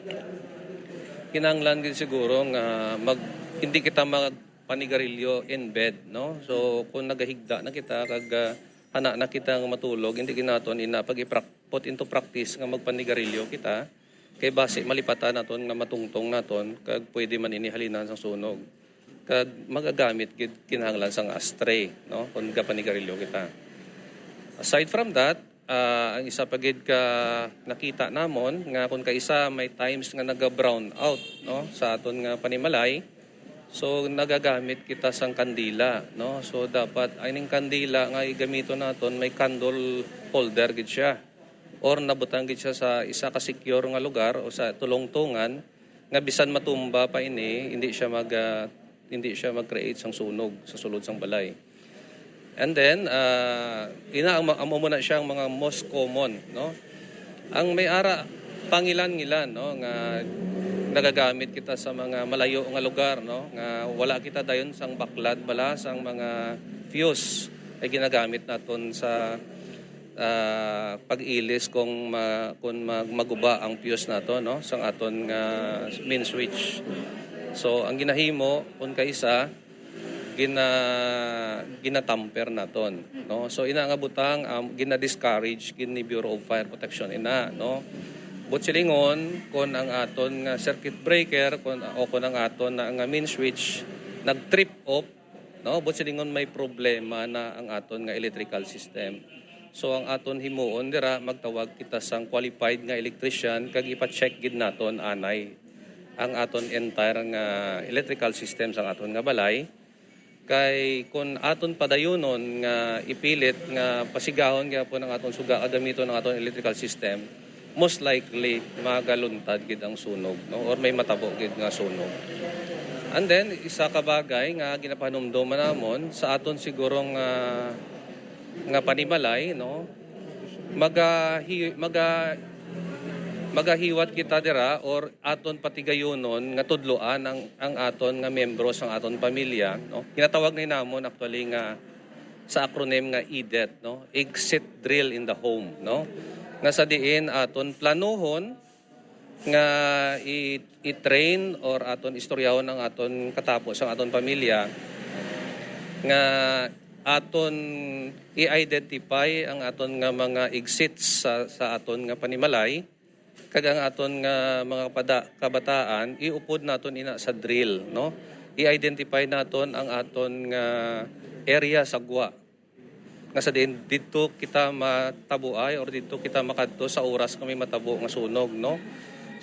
kinahanglan gid siguro nga mag-, hindi kita magpanigarilyo in bed, no? So, kung nagahigda na kita kag, ah, hana na kita nga matulog, hindi gid naton ina pag-iprak-, put into practice nga magpanigarilyo kita, kay basi malipatan naton nga matungtong naton kag pwede man ini halinan sang sunog. Kag magagamit gid kinahanglan sang ashtray, no, kon gapanigarilyo kita. Aside from that, ah, ang isa pa gid ka nakita namon nga kon kaisa may times nga naga-brown out, no, sa aton nga panimalay, so nagagamit kita sang kandila, no. So dapat ining kandila nga igamiton naton may candle holder gid siya, or nabutang gid siya sa isa ka secure nga lugar o sa tulongtongan nga bisan matumba pa ini, hindi siya mag, ah, hindi siya mag-create sang sunog sa sulod sang balay. And then, ah, ina, amo, amo mo na siya ang mga most common, no? Ang may ara, pangilan-ngilan, no, nga nagagamit kita sa mga malayo nga lugar, no, nga wala kita dayon sang baklad bala sang mga fuse ay ginagamit naton sa, ah, pag-ilis kung ma-, kung mag-, maguba ang fuse nato, no, sang aton nga main switch. So, ang ginahimo, kung kaisa, gina-, ginatamper naton, no? So, ina nga butang, um, gina-discourage gid ni Bureau of Fire Protection ina, no? But silingon, kon ang aton nga circuit breaker, kon, o kon ang aton na nga main switch nag-trip off, no? But silingon may problema na ang aton nga electrical system. So, ang aton himuon dira, magtawag kita sang qualified nga electrician kag ipa-check gid naton anay ang aton entire nga electrical system sang aton nga balay. Kay kun aton padayunon nga ipilit nga pasigahon gyapon ang aton suga kag gamiton ang aton electrical system, most likely magaluntad gid ang sunog, no? Or may matabo gid nga sunog. And then, isa ka bagay nga ginapahanumdom namon sa aton siguro nga, nga panimalay, no? Magahi-, maga-, magahiwat kita dira or aton patigayunon nga tudloan ang, ang aton nga miyembro sang aton pamilya, no? Ginatawag na namon actually nga sa acronym nga EDET, no? Exit drill in the home, no? Nga sa diin aton planuhon nga i-, i-train or aton istoryahon ang aton katapo sang aton pamilya nga aton i-identify ang aton nga mga exits sa, sa aton nga panimalay, kag ang aton nga mga pada-, kabataan, iupod naton ina sa drill, no? I-identify naton ang aton nga area sa gwa, nga sa diin didto kita matabuay or didto kita makadto sa oras nga may matabo nga sunog, no?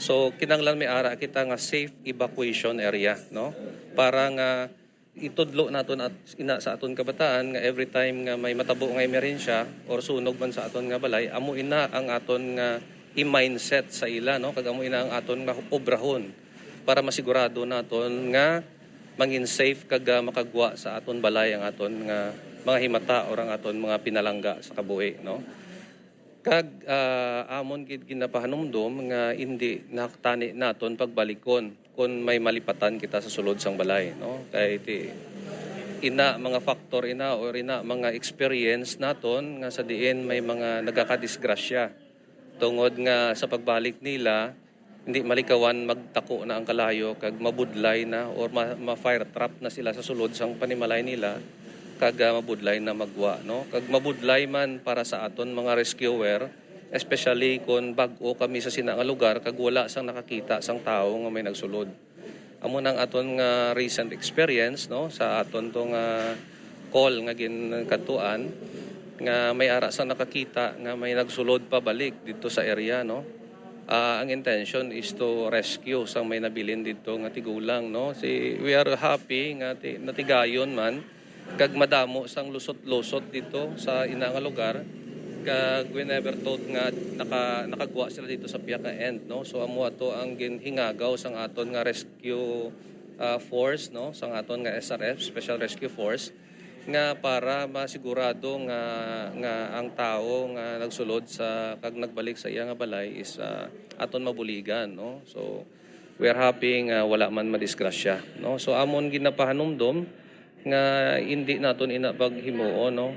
So, kinahanglan may ara kita nga safe evacuation area, no? Para nga itudlo naton at ina sa aton kabataan nga every time nga may matabo nga emerhensya or sunog man sa aton nga balay, amo ina ang aton nga i-mindset sa ila, no? Kag amo ina ang aton nga obrahon para masigurado naton nga mangin safe kag, ah, makagwa sa aton balay ang aton nga mga himata or ang aton mga pinalangga sa kabuhi, no? Kag, ah, amon gid ginapahanumdom nga indi na tani naton pagbalikon kon may malipatan kita sa sulod sang balay, no? Kay ti-, ina mga factor ina or ina mga experience naton nga sa diin may mga nagakadisgrasya tungod nga sa pagbalik nila, hindi malikawan magtako na ang kalayo kag mabudlay na or ma-, ma-fire trap na sila sa sulod sang panimalay nila kag, ah, mabudlay na magwa, no? Kag mabudlay man para sa aton mga rescuer, especially kon bag-o kami sa sina nga lugar kag wala sang nakakita sang tawo nga may nagsulod. Amo nang aton nga recent experience, no, sa aton to nga call nga ginkadtuan, nga may ara sang nakakita nga may nagsulod pabalik didto sa area, no. Ah, ang intention is to rescue sang may nabilin didto nga tigulang, no. Si, we are happy nga ti-, natigayon man kag madamo sang lusot-lusot dito sa ina nga lugar, kag we never thought nga naka-, nakagwa sila dito sa pihak nga end, no? So, amo ato ang ginhingagaw sang aton nga rescue, ah, force, no? Sang aton nga S R F, Special Rescue Force, nga para masigurado nga, nga ang tawo nga nagsulod sa, kag nagbalik sa iya nga balay is, ah, aton mabuligan, no? So, we are happy nga wala man madisgrasya, no? So, amon ginapahanumdom nga hindi naton ina paghimuon, no?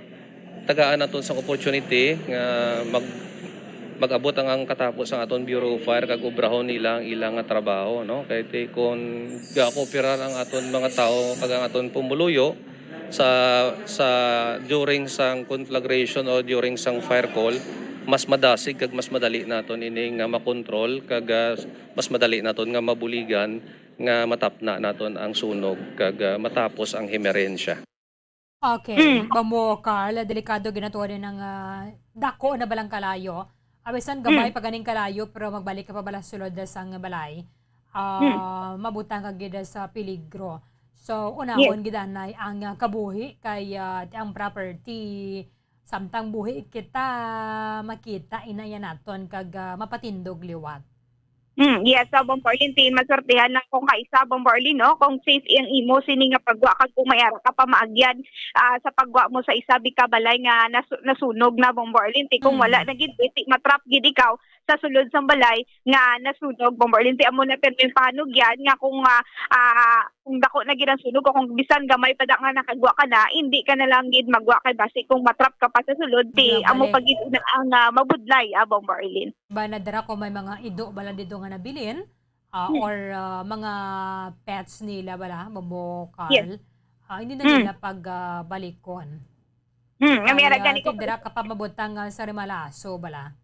Tagaan naton sang opportunity nga mag-, mag-abot ang, ang katapos ang aton Bureau of Fire kag obrahon nila ang ilang nga trabaho, no? Kay ti-, kung gakooperar ang aton mga tawo kag ang aton pumuluyo sa, sa during sang conflagration o during sang fire call, mas madasig kag mas madali naton ini nga makontrol kag, ah, mas madali naton nga mabuligan nga matapna naton ang sunog kag, ah, matapos ang emerhensya. Okay, Mm. Bombo Carl, delikado ginatuon ni nang, ah, dako na balang kalayo. Abisan gamay Mm. pa ganing kalayo, pero magbalik ka pa bala sulod na sang balay. Ah, Mm. mabutang ka gid sa peligro. So, unahon Yes. gid anay ang, ah, kabuhi kay, ah, ang property, samtang buhi kita, makita ina yan naton kag, ah, mapatindog liwat. Hmm, yes, sa Bombo Arlene, ti maswertihan lang kung kaisa, Bombo Arlene, no? Kung safe ang imo sini nga pagwa kag kung may ara ka pa maagyan, ah, sa pagwa mo sa isa bi ka balay nga nas-, nasunog na, Bombo Arlene, ti kung wala Mm. na gid, ti matrap gid ikaw sa sulod sang balay nga nasunog, Bombo Arlene, ti amo na pirmi panugyan nga kung, ah, ah, kung dako na gid ang sunog o kung bisan gamay pa da nga nakagwa ka na, hindi ka na lang gid magwa kay basi kung matrap ka pa sa sulod, ti Nga amo balik. pa gid na ang, ah, mabudlay, ah, Bombo Arlene. Bala dira kung may mga ido bala dito nga nabilin, ah, Hmm. or, ah, mga pets nila bala, Bombo Yes. Carl, ah, hindi na Hmm. nila pag, ah, balikon. Hmm, nga may Kaya ara gani ti ko dira ka pa mabutang, ah, sa remalaso bala.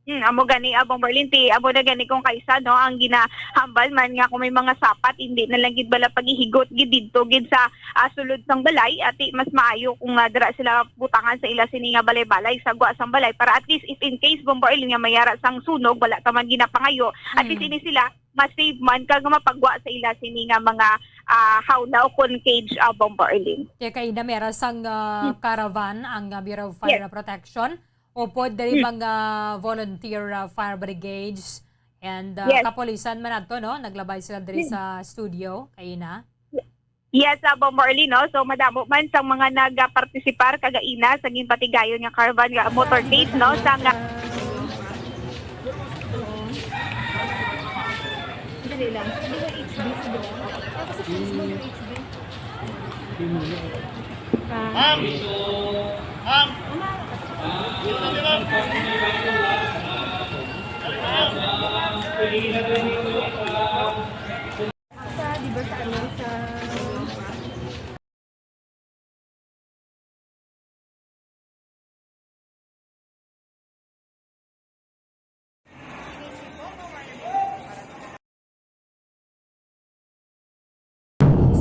Hmm, amo gani, ah, Bombo Arlene, ti amo na gani kung kaisa, no, ang ginahambal man nga kung may mga sapat, hindi na lang gid bala paghihigot gid didto gid sa, ah, sulod sang balay, ati mas maayo kung, ah, dira sila butangan sa ila sini nga balay-balay, sa gwa sang balay, para at least if in case, Bombo Arlene, nga may ara sang sunog, wala ta man ginapangayo, at least Mm. ini sila ma-save man kag mapagwa sa ila sini nga mga, ah, hawla o kon cage, ah, Bombo Arlene. Kaya kaina may ara sang, ah, Hmm. caravan ang, ah, Bureau of Yes. Fire Protection. Upod diri Hmm. mga volunteer, ah, fire brigades and, ah, Yes. kapulisan man adto, no? Naglabay sila diri Hmm. sa studio kaina. Yes, ah, Bombo Arlene, no? So, madamo man sang mga nagapartisipar kagaina sa ginpatigayon nga caravan nga motorcade, no? Sa nga Dali lang. Hindi ko H B, sige. Tapos sa Facebook yung H B. Ma'am! Ma'am! Sa, di ba, sa ano, sa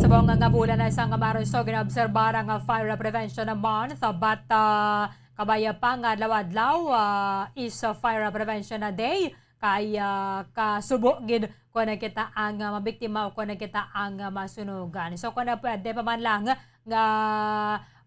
Subong nga bulan na sang Marso, ginaobserbar ang Fire Prevention Month, but, ah, kabay pa nga adlaw-adlaw, ah, is Fire Prevention Day, kay, ah, kasubo gid kon kita ang, ah, mabiktima o kon kita ang, ah, masunugan. So, kung na pwede pa man lang nga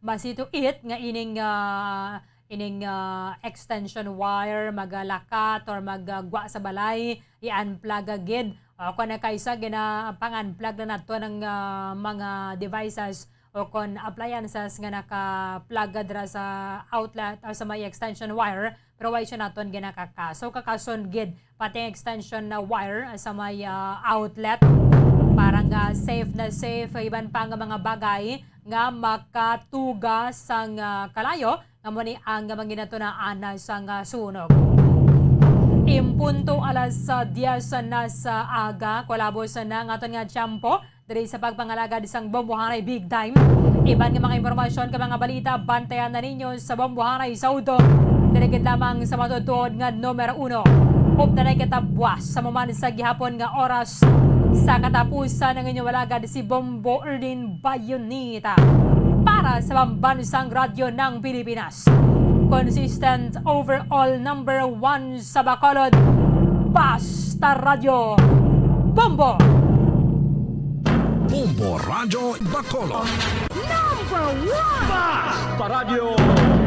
masituit nga ining, ah, ining, ah, extension wire, magalakat or magagwa sa balay, i-unplug gid. O kung na kaisa, gina-, pang-unplug na nato ng, ah, mga devices o kon appliances nga naka-plug dira sa outlet o sa may extension wire, pero wa siya naton ginakaka. So, kakason gid pati ang extension na wire sa may, ah, outlet para nga safe na safe iban pa nga mga bagay nga makatuga sang, ah, kalayo nga mo ni ang mga ginatunaan sang, ah, sunog. Impunto alas, ah, diyes na sa aga, kulabos na ang aton nga tiyempo diri sa pagpangalagad sang Bombohanay Big Time. Iban nga mga impormasyon kag mga balita, bantayan na ninyo sa Bombohanay sa udto. Diri gid lamang sa matutuod nga numero uno. Updanay kita buwas sa maman sa gihapon nga oras sa katapusan ng inyong alagad si Bombo Erlin Bayonita para sa Pambansang Radyo ng Pilipinas. Consistent overall number one sa Bacolod. Basta Radyo Bombo! Bombo Radyo Bacolod. Number one! Basta Radyo!